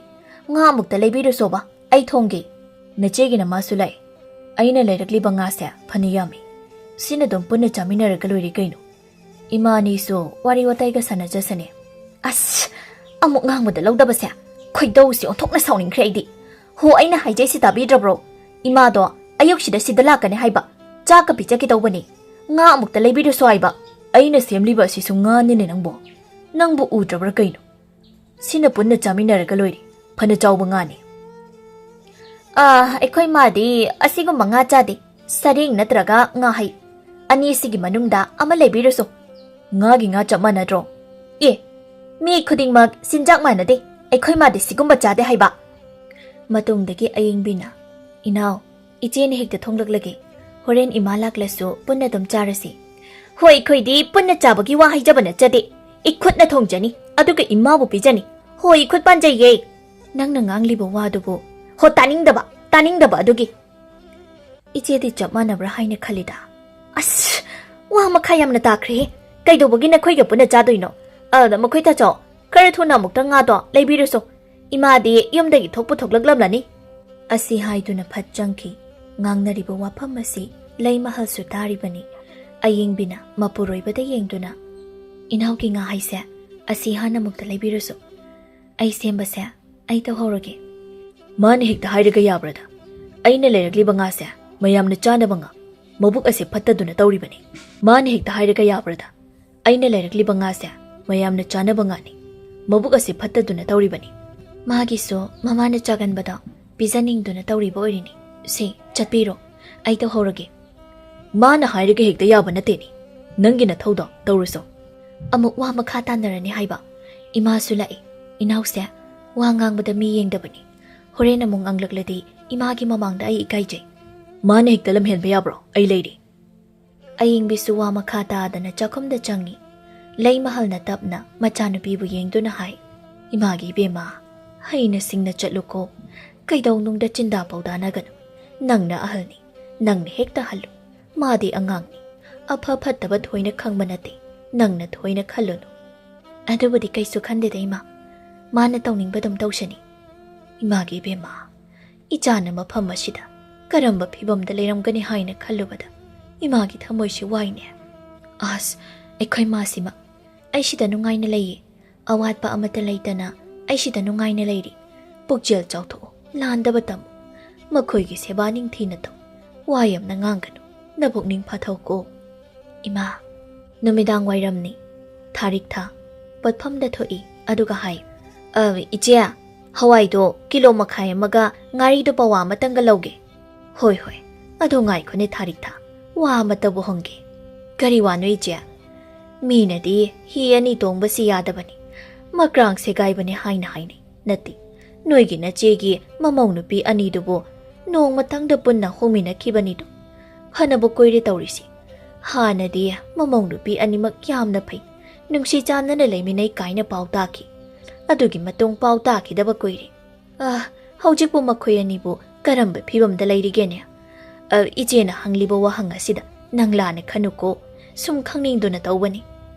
ꯉꯥ ꯑꯃꯨꯛꯇ ꯂꯩꯕꯤꯔꯨꯁꯣꯕ, ꯑꯩ ꯊꯣꯡꯒꯦ꯫" "ꯅꯆꯦꯒꯤ ꯅꯃꯥꯁꯨ ꯂꯥꯛꯑꯦ꯫ ꯑꯩꯅ ꯂꯩꯔꯛꯂꯤꯕ ꯉꯥꯁꯦ ꯐꯅ ꯌꯥꯝꯃꯤ꯫ ꯁꯤꯅ ꯑꯗꯨꯝ ꯄꯨꯟꯅ ꯆꯥꯃꯤꯟꯅꯔꯒ ꯂꯣꯏꯔꯦ ꯀꯩꯅꯣ꯫ ꯏꯃꯥ ꯑꯅꯤꯁꯨ ꯋꯥꯔꯤ ꯋꯥꯇꯥꯏꯒ ꯁꯥꯟꯅꯖꯁꯅꯤ꯫" "ꯑꯁ, ꯑꯃꯨꯛ ꯉꯥꯡꯕꯗ ꯂꯧꯗꯕꯁꯦ꯫ ꯈꯣꯏꯗꯧꯁꯤ ꯑꯣꯟꯊꯣꯛꯅ ꯁꯥꯎꯅꯤꯡꯈ꯭ꯔꯦ ꯑꯩꯗꯤ꯫ ꯍꯣ, ꯑꯩꯅ ꯍꯥꯏꯖꯩꯁꯤ ꯇꯥꯕꯤꯗ꯭ꯔꯕ꯭ꯔꯣ? ꯏꯃꯥꯗꯣ ꯑꯌꯨꯛꯁꯤꯗ ꯁꯤꯗ ꯂꯥꯛꯀꯅꯤ ꯍꯥꯏꯕ꯫ ꯆꯥꯛꯀ ꯄꯤꯖꯒꯦ ꯇꯧꯕꯅꯤ꯫ ꯉꯥ ꯑꯃꯨꯛꯇ ꯂꯩꯕꯤꯔꯨꯁꯣ ꯍꯥꯏꯕ꯫ ꯑꯩꯅ ꯁꯦꯝꯂꯤꯕ ꯑꯁꯤꯁꯨ ꯉꯥꯅꯤꯅꯦ ꯅꯪꯕꯣ꯫ ꯅꯪꯕꯨ ꯎꯗ꯭ꯔꯕ꯭ꯔꯥ ꯀꯩꯅꯣ? ꯁꯤꯅ ꯄꯨꯟꯅ ꯆꯥꯃꯤꯟꯅꯔꯒ ꯂꯣꯏꯔꯦ꯫ ꯐꯅ ꯆꯥꯎꯕ ꯉꯥꯅꯤ꯫" ꯑꯥ, ꯑꯩꯈꯣꯏ ꯃꯥꯗꯤ ꯑꯁꯤꯒꯨꯝꯕ ꯉꯥ ꯆꯥꯗꯦ꯫ ꯁꯔꯦꯡ ꯅꯠꯇ꯭ꯔꯒ ꯉꯥꯍꯩ꯫ ꯑꯅꯤꯁꯤꯒꯤ ꯃꯅꯨꯡꯗ ꯑꯃ ꯂꯩꯕꯤꯔꯨꯁꯣ꯫ ꯉꯥꯒꯤ ꯉꯥ ꯆꯞ ꯃꯥꯟꯅꯗ꯭ꯔꯣ? ꯑꯦ, ꯃꯤ ꯈꯨꯗꯤꯡꯃꯛ ꯆꯤꯟꯖꯥꯛ ꯃꯥꯟꯅꯗꯦ꯫ ꯑꯩꯈꯣꯏ ꯃꯥꯗꯤ ꯁꯤꯒꯨꯝꯕ ꯆꯥꯗꯦ ꯍꯥꯏꯕ꯫ ꯃꯇꯨꯡꯗꯒꯤ ꯑꯌꯤꯡꯕꯤꯅ, "ꯏꯅꯥꯎ, ꯏꯆꯦꯅ ꯍꯦꯛꯇ ꯊꯣꯡꯂꯛꯂꯒꯦ꯫ ꯍꯣꯔꯦꯟ ꯏꯃꯥ ꯂꯥꯛꯂꯁꯨ ꯄꯨꯟꯅ ꯑꯗꯨꯝ ꯆꯥꯔꯁꯤ꯫" "ꯍꯣꯏ, ꯑꯩꯈꯣꯏꯗꯤ ꯄꯨꯟꯅ ꯆꯥꯕꯒꯤ ꯋꯥ ꯍꯥꯏꯖꯕ ꯅꯠꯆꯗꯦ꯫ ꯏꯈꯨꯠꯅ ꯊꯣꯡꯖꯅꯤ, ꯑꯗꯨꯒ ꯏꯃꯥꯕꯨ ꯄꯤꯖꯅꯤ꯫ ꯍꯣꯏ, ꯏꯈꯨꯠ ꯄꯥꯟꯖꯩꯌꯦ꯫" "ꯅꯪꯅ ꯉꯥꯡꯂꯤꯕ ꯋꯥꯗꯨꯕꯨ꯫" "ꯍꯣ, ꯇꯥꯅꯤꯡꯗꯕ, ꯇꯥꯅꯤꯡꯗꯕ ꯑꯗꯨꯒꯤ꯫ ꯏꯆꯦꯗꯤ ꯆꯞ ꯃꯥꯟꯅꯕ꯭ꯔꯥ ꯍꯥꯏꯅ ꯈꯜꯂꯤꯗ꯫ ꯑꯁ, ꯋꯥ ꯃꯈꯥ ꯌꯥꯝꯅ ꯇꯥꯈ꯭ꯔꯦꯍꯦ꯫ ꯀꯩꯗꯧꯕꯒꯤ ꯅꯈꯣꯏꯒ ꯄꯨꯟꯅ ꯆꯥꯗꯣꯏꯅꯣ? ꯑꯗ ꯃꯈꯣꯏ ꯇꯥꯆꯧ, ꯈꯔ ꯊꯨꯅ ꯑꯃꯨꯛꯇ ꯉꯥꯗꯣ ꯂꯩꯕꯤꯔꯨꯁꯣ꯫ ꯏꯃꯥꯗꯤ ꯌꯨꯝꯗꯒꯤ ꯊꯣꯛꯄꯨ ꯊꯣꯛꯂꯛꯂꯝꯂꯅꯤ꯫" ꯑꯁꯤ ꯍꯥꯏꯗꯨꯅ ꯐꯠ ꯆꯪꯈꯤ꯫ ꯉꯥꯡꯅꯔꯤꯕ ꯋꯥꯐꯝ ꯑꯁꯤ ꯂꯩꯃꯍꯜꯁꯨ ꯇꯥꯔꯤꯕꯅꯤ꯫ ꯑꯌꯤꯡꯕꯤꯅ ꯃꯄꯨꯔꯣꯏꯕꯗ ꯌꯦꯡꯗꯨꯅ, "ꯏꯅꯥꯎꯒꯤ ꯉꯥ ꯍꯥꯏꯁꯦ, ꯑꯁꯤ ꯍꯥꯟꯅ ꯑꯃꯨꯛꯇ ꯂꯩꯕꯤꯔꯨꯁꯨ꯫ ꯑꯩ ꯁꯦꯝꯕꯁꯦ ꯑꯩ ꯇꯧꯍꯧꯔꯒꯦ꯫" "ꯃꯥꯅ ꯍꯦꯛꯇ ꯍꯥꯏꯔꯒ ꯌꯥꯕ꯭ꯔꯥꯗ? ꯑꯩꯅ ꯂꯩꯔꯛꯂꯤꯕ ꯉꯥꯁꯦ ꯃꯌꯥꯝꯅ ꯆꯥꯅꯕ ꯉꯥ, ꯃꯕꯨꯛ ꯑꯁꯦ ꯐꯠꯇꯗꯨꯅ ꯇꯧꯔꯤꯕꯅꯤ꯫ ꯃꯥꯅ ꯍꯦꯛꯇ ꯍꯥꯏꯔꯒ ꯌꯥꯕ꯭ꯔꯥꯗ? ꯑꯩꯅ ꯂꯩꯔꯛꯂꯤꯕ ꯉꯥꯁꯦ ꯃꯌꯥꯝꯅ ꯆꯥꯅꯕ ꯉꯥꯅꯤ, ꯃꯕꯨꯛ ꯑꯁꯦ ꯐꯠꯇꯗꯨꯅ ꯇꯧꯔꯤꯕꯅꯤ꯫" "ꯃꯥꯒꯤꯁꯨ ꯃꯃꯥꯅ ꯆꯥꯒꯟꯕꯗꯣ ꯄꯤꯖꯅꯤꯡꯗꯨꯅ ꯇꯧꯔꯤꯕ ꯑꯣꯏꯔꯤꯅꯤ꯫ ꯁꯤ, ꯆꯠꯄꯤꯔꯣ, ꯑꯩ ꯇꯧꯍꯧꯔꯒꯦ꯫" "ꯃꯥꯅ ꯍꯥꯏꯔꯒ ꯍꯦꯛꯇ ꯌꯥꯕ ꯅꯠꯇꯦꯅꯦ꯫ ꯅꯪꯒꯤ ꯅꯊꯧꯗꯣ ꯇꯧꯔꯨꯁꯣ꯫" ꯑꯃꯨꯛ ꯋꯥ ꯃꯈꯥ ꯇꯥꯅꯔꯅꯤ ꯍꯥꯏꯕ꯫ ꯏꯃꯥꯁꯨ ꯂꯥꯛꯏ꯫ ꯏꯅꯥꯎꯁꯦ ꯋꯥ ꯉꯥꯡꯕꯗ ꯃꯤ ꯌꯦꯡꯗꯕꯅꯤ꯫ ꯍꯣꯔꯦꯟ ꯑꯃꯨꯛ ꯉꯥꯡꯂꯛꯂꯗꯤ ꯏꯃꯥꯒꯤ ꯃꯃꯥꯡꯗ ꯑꯩ ꯏꯀꯥꯏꯖꯩ꯫ "ꯃꯥꯅ ꯍꯦꯛꯇ ꯂꯝꯍꯦꯟꯕ ꯌꯥꯕ꯭ꯔꯣ? ꯑꯩ ꯂꯩꯔꯤ꯫" ꯑꯌꯤꯡꯕꯤꯁꯨ ꯋꯥ ꯃꯈꯥ ꯇꯥꯗꯅ ꯆꯥꯛꯈꯨꯝꯗ ꯆꯪꯉꯤ꯫ ꯂꯩꯃꯍꯜꯅ ꯇꯞꯅ ꯃꯆꯥꯅꯨꯄꯤꯕꯨ ꯌꯦꯡꯗꯨꯅ ꯍꯥꯏ, "ꯏꯃꯥꯒꯤ ꯏꯕꯦꯝꯃ, ꯍꯩꯅ ꯁꯤꯡꯅ ꯆꯠꯂꯨꯀꯣ꯫ ꯀꯩꯗꯧꯅꯨꯡꯗ ꯆꯤꯟꯗꯥ ꯄꯥꯎꯗꯥꯅꯒꯅꯨ꯫ ꯅꯪꯅ ꯑꯍꯜꯅꯤ, ꯅꯪꯅ ꯍꯦꯛꯇ ꯍꯜꯂꯨ꯫ ꯃꯥꯗꯤ ꯑꯉꯥꯡꯅꯤ, ꯑꯐ ꯐꯠꯇꯕ ꯊꯣꯏꯅ ꯈꯪꯕ ꯅꯠꯇꯦ꯫ ꯅꯪꯅ ꯊꯣꯏꯅ ꯈꯜꯂꯨꯅꯨ꯫" "ꯑꯗꯨꯕꯨꯗꯤ ꯀꯩꯁꯨ ꯈꯟꯗꯦꯗ ꯏꯃꯥ, ꯃꯥꯅ ꯇꯧꯅꯤꯡꯕ ꯑꯗꯨꯝ ꯇꯧꯁꯅꯤ꯫" "ꯏꯃꯥꯒꯤ ꯏꯕꯦꯝꯃ, ꯏꯆꯥꯅ ꯃꯐꯝ ꯑꯁꯤꯗ ꯀꯔꯝꯕ ꯐꯤꯕꯝꯗ ꯂꯩꯔꯝꯒꯅꯤ ꯍꯥꯏꯅ ꯈꯜꯂꯨꯕꯗ ꯏꯃꯥꯒꯤ ꯊꯃꯣꯏꯁꯤ ꯋꯥꯏꯅꯦ꯫ ꯑꯁ, ꯑꯩꯈꯣꯏ ꯃꯥꯁꯤꯃ ꯑꯩ ꯁꯤꯗ ꯅꯨꯡꯉꯥꯏꯅ ꯂꯩꯌꯦ, ꯑꯋꯥꯠꯄ ꯑꯃꯠꯇ ꯂꯩꯇꯅ ꯑꯩ ꯁꯤꯗ ꯅꯨꯡꯉꯥꯏꯅ ꯂꯩꯔꯤ꯫ ꯄꯨꯛꯆꯦꯜ ꯆꯥꯎꯊꯣꯛꯎ, ꯂꯥꯟꯗꯕ ꯇꯝꯃꯨ, ꯃꯈꯣꯏꯒꯤ ꯁꯦꯕꯥ ꯅꯤꯡꯊꯤꯅ ꯇꯧ, ꯋꯥ ꯌꯥꯝꯅ ꯉꯥꯡꯒꯅꯨ, ꯅꯕꯨꯛꯅꯤꯡ ꯐꯥꯊꯧꯀꯣ꯫ ꯏꯃꯥ꯫" ꯅꯨꯃꯤꯗꯥꯡ ꯋꯥꯏꯔꯝꯅꯤ꯫ ꯊꯥꯔꯤꯛ ꯊꯥ꯫ ꯄꯣꯠꯐꯝꯗ ꯊꯣꯛꯏ, ꯑꯗꯨꯒ ꯍꯥꯏ, "ꯑ, ꯏꯆꯦ, ꯍꯋꯥꯏꯗꯣ ꯀꯤꯂꯣ ꯃꯈꯥꯏ ꯑꯃꯒ ꯉꯥꯔꯤꯗꯣ ꯄꯋꯥ ꯑꯃꯇꯪꯒ ꯂꯧꯒꯦ꯫ ꯍꯣꯏ, ꯍꯣꯏ, ꯑꯗꯣ ꯉꯥꯏꯈꯣꯅꯦ ꯊꯥꯔꯤꯛꯊꯥ, ꯋꯥ ꯑꯃꯇꯕꯨ ꯍꯪꯒꯦ꯫ ꯀꯔꯤ ꯋꯥꯅꯣ ꯏꯆꯦ? ꯃꯤꯅꯗꯤ ꯍꯤ ꯑꯅꯤ ꯇꯣꯡꯕꯁꯤ ꯌꯥꯗꯕꯅꯤ, ꯃꯀ꯭ꯔꯥꯡ ꯁꯦꯒꯥꯏꯕꯅꯤ ꯍꯥꯏꯅ ꯍꯥꯏꯅꯩ꯫ ꯅꯠꯇꯦ, ꯅꯣꯏꯒꯤ ꯅꯆꯦꯒꯤ ꯃꯃꯧ ꯅꯨꯄꯤ ꯑꯅꯤꯗꯨꯕꯨ ꯅꯣꯡꯃꯇꯪꯗ ꯄꯨꯟꯅ ꯍꯣꯡꯃꯤꯟꯅꯈꯤꯕꯅꯤꯗꯣ꯫ ꯐꯅꯕ ꯀꯨꯏꯔꯦ ꯇꯧꯔꯤꯁꯤ꯫ ꯍꯥꯟꯅꯗꯤ ꯃꯃꯧ ꯅꯨꯄꯤ ꯑꯅꯤꯃꯛ ꯌꯥꯝꯅ ꯐꯩ, ꯅꯨꯡꯁꯤ ꯆꯥꯟꯅꯅ ꯂꯩꯃꯤꯟꯅꯩ ꯀꯥꯏꯅ ꯄꯥꯎ ꯇꯥꯈꯤ꯫ ꯑꯗꯨꯒꯤ ꯃꯇꯨꯡ ꯄꯥꯎ ꯇꯥꯈꯤꯗꯕ ꯀꯨꯏꯔꯦ꯫ ꯑ, ꯍꯧꯖꯤꯛꯄꯨ ꯃꯈꯣꯏ ꯑꯅꯤꯕꯨ ꯀꯔꯝꯕ ꯐꯤꯕꯝꯗ ꯂꯩꯔꯤꯒꯦꯅꯦ? ꯑ, ꯏꯆꯦꯅ ꯍꯪꯂꯤꯕ ꯋꯥꯍꯪ ꯑꯁꯤꯗ ꯅꯪ ꯂꯥꯟꯅ ꯈꯟꯅꯨꯀꯣ, ꯁꯨꯝ ꯈꯪꯅꯤꯡꯗꯨꯅ ꯇꯧꯕꯅꯤ꯫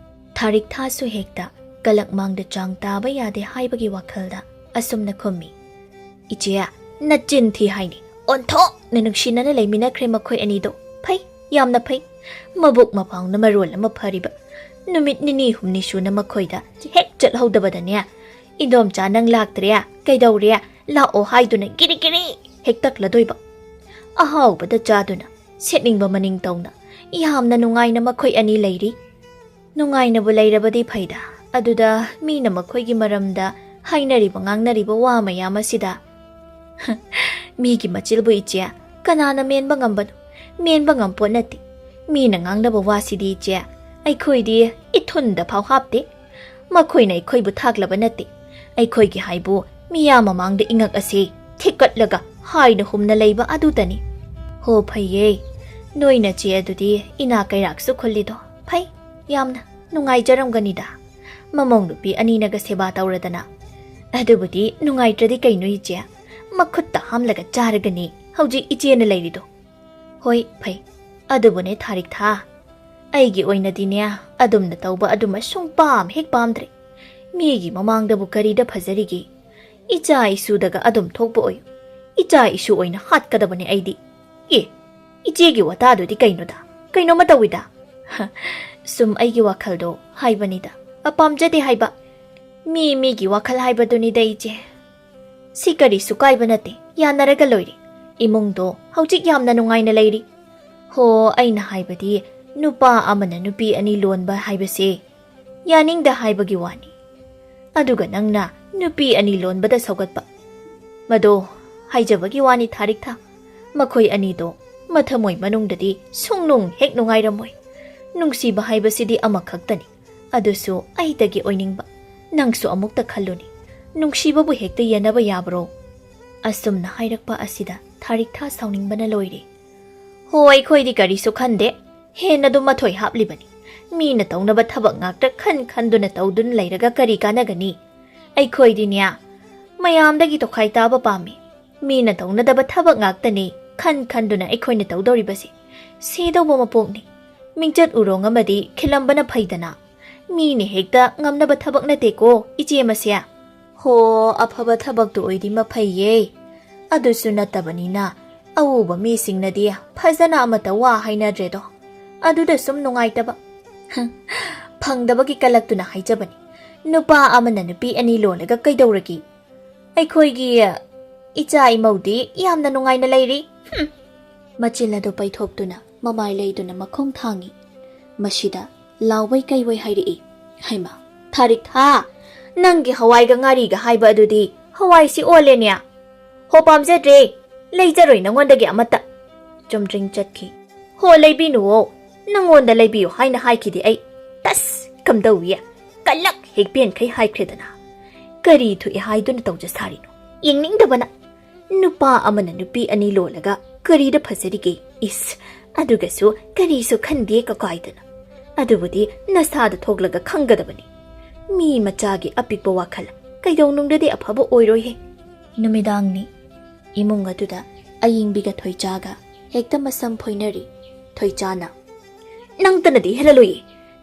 ꯊꯥꯔꯤꯛꯊꯥꯁꯨ ꯍꯦꯛꯇ ꯀꯂꯛ ꯃꯥꯡꯗ ꯆꯥꯡ ꯇꯥꯕ ꯌꯥꯗꯦ ꯍꯥꯏꯕꯒꯤ ꯋꯥꯈꯜꯗ ꯑꯁꯨꯝꯅ ꯈꯨꯝꯃꯤ꯫ ꯏꯆꯦ, ꯅꯆꯤꯟ ꯊꯤ ꯍꯥꯏꯅꯤ꯫ ꯑꯣꯟꯊꯣꯛꯅ ꯅꯨꯡꯁꯤꯅꯅ ꯂꯩꯃꯤꯟꯅꯈ꯭ꯔꯦ ꯃꯈꯣꯏ ꯑꯅꯤꯗꯣ꯫ ꯐꯩ, ꯌꯥꯝꯅ ꯐꯩ꯫ ꯃꯕꯨꯛ ꯃꯄꯥꯎꯅ ꯃꯔꯣꯜ ꯑꯃ ꯐꯔꯤꯕ꯫ ꯅꯨꯃꯤꯠ ꯅꯤꯅꯤ ꯍꯨꯝꯅꯤ ꯁꯨꯅ ꯃꯈꯣꯏꯗ ꯍꯦꯛ ꯆꯠꯍꯧꯗꯕꯗꯅꯦ, "ꯏꯟꯗꯣꯝꯆꯥ ꯅꯪ ꯂꯥꯛꯇ꯭ꯔꯦ, ꯀꯩꯗꯧꯔꯦ, ꯂꯥꯛꯑꯣ" ꯍꯥꯏꯗꯨꯅ ꯒꯤꯔꯤ ꯒꯤꯔꯤ ꯍꯦꯛ ꯇꯛꯂꯗꯣꯏꯕ꯫ ꯑꯍꯥꯎꯕꯗ ꯆꯥꯗꯨꯅ, ꯁꯦꯠꯅꯤꯡꯕ ꯃꯅꯤꯡ ꯇꯧꯅ, ꯌꯥꯝꯅ ꯅꯨꯡꯉꯥꯏꯅ ꯃꯈꯣꯏ ꯑꯅꯤ ꯂꯩꯔꯤ꯫ ꯅꯨꯡꯉꯥꯏꯅꯕꯨ ꯂꯩꯔꯕꯗꯤ ꯐꯩꯗ, ꯑꯗꯨꯗ ꯃꯤꯅ ꯃꯈꯣꯏꯒꯤ ꯃꯔꯝꯗ ꯍꯥꯏꯅꯔꯤꯕ ꯉꯥꯡꯅꯔꯤꯕ ꯋꯥ ꯃꯌꯥꯝ ꯑꯁꯤꯗ꯫ ꯃꯤꯒꯤ ꯃꯆꯤꯜꯕꯨ ꯏꯆꯦ, ꯀꯅꯥꯅ ꯃꯦꯟꯕ ꯉꯝꯕꯅꯣ? ꯃꯦꯟꯕ ꯉꯝꯄꯣꯠ ꯅꯠꯇꯦ꯫ ꯃꯤꯅ ꯉꯥꯡꯅꯕ ꯋꯥꯁꯤꯗꯤ ꯏꯆꯦ, ꯑꯩꯈꯣꯏꯗꯤ ꯏꯊꯨꯟꯗ ꯐꯥꯎ ꯍꯥꯞꯇꯦ꯫ ꯃꯈꯣꯏꯅ ꯑꯩꯈꯣꯏꯕꯨ ꯊꯥꯛꯂꯕ ꯅꯠꯇꯦ꯫ ꯑꯩꯈꯣꯏꯒꯤ ꯍꯥꯏꯕꯨ ꯃꯤꯌꯥꯝ ꯃꯃꯥꯡꯗ ꯏꯉꯛ ꯑꯁꯤ ꯊꯤꯛꯀꯠꯂꯒ ꯍꯥꯏꯅ ꯍꯨꯝꯅ ꯂꯩꯕ ꯑꯗꯨꯇꯅꯤ꯫ ꯍꯣ, ꯐꯩꯌꯦ꯫ ꯅꯣꯏ ꯅꯆꯦ ꯑꯗꯨꯗꯤ ꯏꯅꯥ ꯀꯩꯔꯥꯛꯁꯨ ꯈꯨꯜꯂꯤꯗꯣ꯫ ꯐꯩ, ꯌꯥꯝꯅ ꯅꯨꯡꯉꯥꯏꯖꯔꯝꯒꯅꯤꯗ꯫ ꯃꯃꯧ ꯅꯨꯄꯤ ꯑꯅꯤꯅꯒ ꯁꯦꯕꯥ ꯇꯧꯔꯗꯅ꯫ ꯑꯗꯨꯕꯨꯗꯤ ꯅꯨꯡꯉꯥꯏꯇ꯭ꯔꯗꯤ ꯀꯩꯅꯣ ꯏꯆꯦ? ꯃꯈꯨꯠꯇ ꯍꯥꯝꯂꯒ ꯆꯥꯔꯒꯅꯤ ꯍꯧꯖꯤꯛ ꯏꯆꯦꯅ ꯂꯩꯔꯤꯗꯣ꯫ ꯍꯣꯏ, ꯐꯩ꯫ ꯑꯗꯨꯕꯨꯅꯦ ꯊꯥꯔꯤꯛꯊꯥ, ꯑꯩꯒꯤ ꯑꯣꯏꯅꯗꯤꯅꯦ, ꯑꯗꯨꯝꯅ ꯇꯧꯕ ꯑꯗꯨꯃ ꯁꯨꯡ ꯄꯥꯝ ꯍꯦꯛ ꯄꯥꯝꯗ꯭ꯔꯦ꯫ ꯃꯤꯒꯤ ꯃꯃꯥꯡꯗꯕꯨ ꯀꯔꯤꯗ ꯐꯖꯔꯤꯒꯦ? ꯏꯆꯥ ꯏꯁꯨꯗꯒ ꯑꯗꯨꯝ ꯊꯣꯛꯄ ꯑꯣꯏꯌꯨ꯫ ꯏꯆꯥ ꯏꯁꯨ ꯑꯣꯏꯅ ꯍꯥꯠꯀꯗꯕꯅꯦ ꯑꯩꯗꯤ꯫ ꯑꯦ, ꯏꯆꯦꯒꯤ ꯋꯥꯇꯥꯗꯨꯗꯤ ꯀꯩꯅꯣꯗ? ꯀꯩꯅꯣꯝꯃ ꯇꯧꯏꯗ꯫ ꯍ, ꯁꯨꯝ ꯑꯩꯒꯤ ꯋꯥꯈꯜꯗꯣ ꯍꯥꯏꯕꯅꯤꯗ꯫ ꯑ, ꯄꯥꯝꯖꯗꯦ ꯍꯥꯏꯕ꯫ ꯃꯤ ꯃꯤꯒꯤ ꯋꯥꯈꯜ ꯍꯥꯏꯕꯗꯨꯅꯤꯗ ꯏꯆꯦ꯫ ꯁꯤ ꯀꯔꯤꯁꯨ ꯀꯥꯏꯕ ꯅꯠꯇꯦ, ꯌꯥꯅꯔꯒ ꯂꯣꯏꯔꯦ꯫ ꯏꯃꯨꯡꯗꯣ ꯍꯧꯖꯤꯛ ꯌꯥꯝꯅ ꯅꯨꯡꯉꯥꯏꯅ ꯂꯩꯔꯤ꯫ ꯍꯣ, ꯑꯩꯅ ꯍꯥꯏꯕꯗꯤ ꯅꯨꯄꯥ ꯑꯃꯅ ꯅꯨꯄꯤ ꯑꯅꯤ ꯂꯣꯟꯕ ꯍꯥꯏꯕꯁꯦ ꯌꯥꯅꯤꯡꯗ ꯍꯥꯏꯕꯒꯤ ꯋꯥꯅꯤ꯫ ꯑꯗꯨꯒ ꯅꯪꯅ ꯅꯨꯄꯤ ꯑꯅꯤ ꯂꯣꯟꯕꯗ ꯁꯧꯒꯠꯄ꯫ ꯃꯗꯣ ꯍꯥꯏꯖꯕꯒꯤ ꯋꯥꯅꯤ ꯊꯥꯔꯤꯛꯊꯥ, ꯃꯈꯣꯏ ꯑꯅꯤꯗꯣ ꯃꯊꯃꯣꯏ ꯃꯅꯨꯡꯗꯗꯤ ꯁꯨꯡꯅꯨꯡ ꯍꯦꯛ ꯅꯨꯡꯉꯥꯏꯔꯝꯃꯣꯏ꯫ ꯅꯨꯡꯁꯤꯕ ꯍꯥꯏꯕꯁꯤꯗꯤ ꯑꯃꯈꯛꯇꯅꯤ, ꯑꯗꯨꯁꯨ ꯑꯩꯇꯒꯤ ꯑꯣꯏꯅꯤꯡꯕ꯫ ꯅꯪꯁꯨ ꯑꯃꯨꯛꯇ ꯈꯜꯂꯨꯅꯦ, ꯅꯨꯡꯁꯤꯕꯕꯨ ꯍꯦꯛꯇ ꯌꯦꯟꯅꯕ ꯌꯥꯕ꯭ꯔꯣ? ꯑꯁꯨꯝꯅ ꯍꯥꯏꯔꯛꯄ ꯑꯁꯤꯗ ꯊꯥꯔꯤꯛꯊꯥ ꯁꯥꯎꯅꯤꯡꯕꯅ ꯂꯣꯏꯔꯦ꯫ ꯍꯣ, ꯑꯩꯈꯣꯏꯗꯤ ꯀꯔꯤꯁꯨ ꯈꯟꯗꯦ, ꯍꯦꯟꯅ ꯑꯗꯨꯝ ꯃꯊꯣꯏ ꯍꯥꯞꯂꯤꯕꯅꯤ꯫ ꯃꯤꯅ ꯇꯧꯅꯕ ꯊꯕꯛ ꯉꯥꯛꯇ ꯈꯟ ꯈꯟꯗꯨꯅ ꯇꯧꯗꯨꯅ ꯂꯩꯔꯒ ꯀꯔꯤ ꯀꯥꯟꯅꯒꯅꯤ? ꯑꯩꯈꯣꯏꯗꯤꯅꯦ, ꯃꯌꯥꯝꯗꯒꯤ ꯇꯣꯈꯥꯏ ꯇꯥꯕ ꯄꯥꯝꯃꯤ꯫ ꯃꯤꯅ ꯇꯧꯅꯗꯕ ꯊꯕꯛ ꯉꯥꯛꯇꯅꯤ ꯈꯟ ꯈꯟꯗꯨꯅ ꯑꯩꯈꯣꯏꯅ ꯇꯧꯗꯧꯔꯤꯕꯁꯤ꯫ ꯁꯤꯗꯧꯕ ꯃꯄꯣꯛꯅꯤ꯫ ꯃꯤꯡꯆꯠ ꯎꯔꯣꯡ ꯑꯃꯗꯤ ꯈꯤꯜꯂꯝꯕꯅ ꯐꯩꯗꯅ꯫ ꯃꯤꯅ ꯍꯦꯛꯇ ꯉꯝꯅꯕ ꯊꯕꯛ ꯅꯠꯇꯦꯀꯣ, ꯏꯆꯦ ꯃꯁꯦ꯫ ꯍꯣ, ꯑꯐꯕ ꯊꯕꯛꯇꯨ ꯑꯣꯏꯗꯤ ꯃꯐꯩꯌꯦ꯫ ꯑꯗꯨꯁꯨ ꯅꯠꯇꯕꯅꯤꯅ, ꯑꯎꯕ ꯃꯤꯁꯤꯡꯅꯗꯤ ꯐꯖꯅ ꯑꯃꯠꯇ ꯋꯥ ꯍꯥꯏꯅꯗ꯭ꯔꯦꯗꯣ꯫ ꯑꯗꯨꯗ ꯁꯨꯝ ꯅꯨꯡꯉꯥꯏꯇꯕ꯫ ꯐꯪꯗꯕꯒꯤ ꯀꯂꯛꯇꯨꯅ ꯍꯥꯏꯖꯕꯅꯤ꯫ ꯅꯨꯄꯥ ꯑꯃꯅ ꯅꯨꯄꯤ ꯑꯅꯤ ꯂꯣꯜꯂꯒ ꯀꯩꯗꯧꯔꯒꯦ? ꯑꯩꯈꯣꯏꯒꯤ ꯏꯆꯥ ꯏꯃꯧꯗꯤ ꯌꯥꯝꯅ ꯅꯨꯡꯉꯥꯏꯅ ꯂꯩꯔꯤ꯫ ꯍꯨꯝ꯫ ꯃꯆꯤꯟ ꯑꯗꯨ ꯄꯩꯊꯣꯛꯇꯨꯅ ꯃꯃꯥꯏ ꯂꯩꯗꯨꯅ ꯃꯈꯣꯡ ꯊꯥꯡꯏ꯫ ꯃꯁꯤꯗ ꯂꯥꯎꯕꯩ ꯀꯩꯕꯣꯏ ꯍꯥꯏꯔꯛꯏ꯫ ꯍꯩꯃꯥ, ꯊꯥꯔꯤꯛ ꯊꯥ, ꯅꯪꯒꯤ ꯍꯋꯥꯏꯒ ꯉꯥꯔꯤꯒ ꯍꯥꯏꯕ ꯑꯗꯨꯗꯤ ꯍꯋꯥꯏꯁꯤ ꯑꯣꯜꯂꯦꯅꯦ꯫ ꯍꯣ, ꯄꯥꯝꯖꯗ꯭ꯔꯦ, ꯂꯩꯖꯔꯣꯏ ꯅꯉꯣꯟꯗꯒꯤ ꯑꯃꯠꯇ꯫ ꯆꯨꯝꯗ꯭ꯔꯤꯡ ꯆꯠꯈꯤ꯫ ꯍꯣ, ꯂꯩꯕꯤꯅꯨꯋꯣ, ꯅꯉꯣꯟꯗ ꯂꯩꯕꯤꯌꯨ ꯍꯥꯏꯅ ꯍꯥꯏꯈꯤꯗꯦ ꯑꯩ꯫ ꯇꯁ! ꯀꯝꯗꯧꯏ? ꯀꯂꯛ ꯍꯦꯛ ꯄꯦꯟꯈꯩ ꯍꯥꯏꯈ꯭ꯔꯦꯗꯅ꯫ ꯀꯔꯤ ꯊꯣꯛꯏ ꯍꯥꯏꯗꯨꯅ ꯇꯧꯖ ꯁꯥꯔꯤꯅꯣ? ꯌꯦꯡꯅꯤꯡꯗꯕꯅ꯫ ꯅꯨꯄꯥ ꯑꯃꯅ ꯅꯨꯄꯤ ꯑꯅꯤ ꯂꯣꯜꯂꯒ ꯀꯔꯤꯗ ꯐꯖꯔꯤꯒꯦ? ꯏꯁ, ꯑꯗꯨꯒꯁꯨ ꯀꯔꯤꯁꯨ ꯈꯟꯗꯦ ꯀꯀꯥꯏꯗꯅ꯫ ꯑꯗꯨꯕꯨꯗꯤ ꯅꯁꯥꯗ ꯊꯣꯛꯂꯒ ꯈꯪꯒꯗꯕꯅꯤ꯫ ꯃꯤ ꯃꯆꯥꯒꯤ ꯑꯄꯤꯛꯄ ꯋꯥꯈꯜ ꯀꯩꯗꯧꯅꯨꯡꯗꯗꯤ ꯑꯐꯕ ꯑꯣꯏꯔꯣꯏꯍꯦ꯫ ꯅꯨꯃꯤꯗꯥꯡꯅꯤ꯫ ꯏꯃꯨꯡ ꯑꯗꯨꯗ ꯑꯌꯤꯡꯕꯤꯒ ꯊꯣꯏꯆꯥꯒ ꯍꯦꯛꯇ ꯃꯁꯝ ꯐꯣꯏꯅꯔꯤ꯫ ꯊꯣꯏꯆꯥꯅ, "ꯅꯪꯇꯅꯗꯤ ꯍꯦꯜꯂꯂꯣꯏꯌꯦ꯫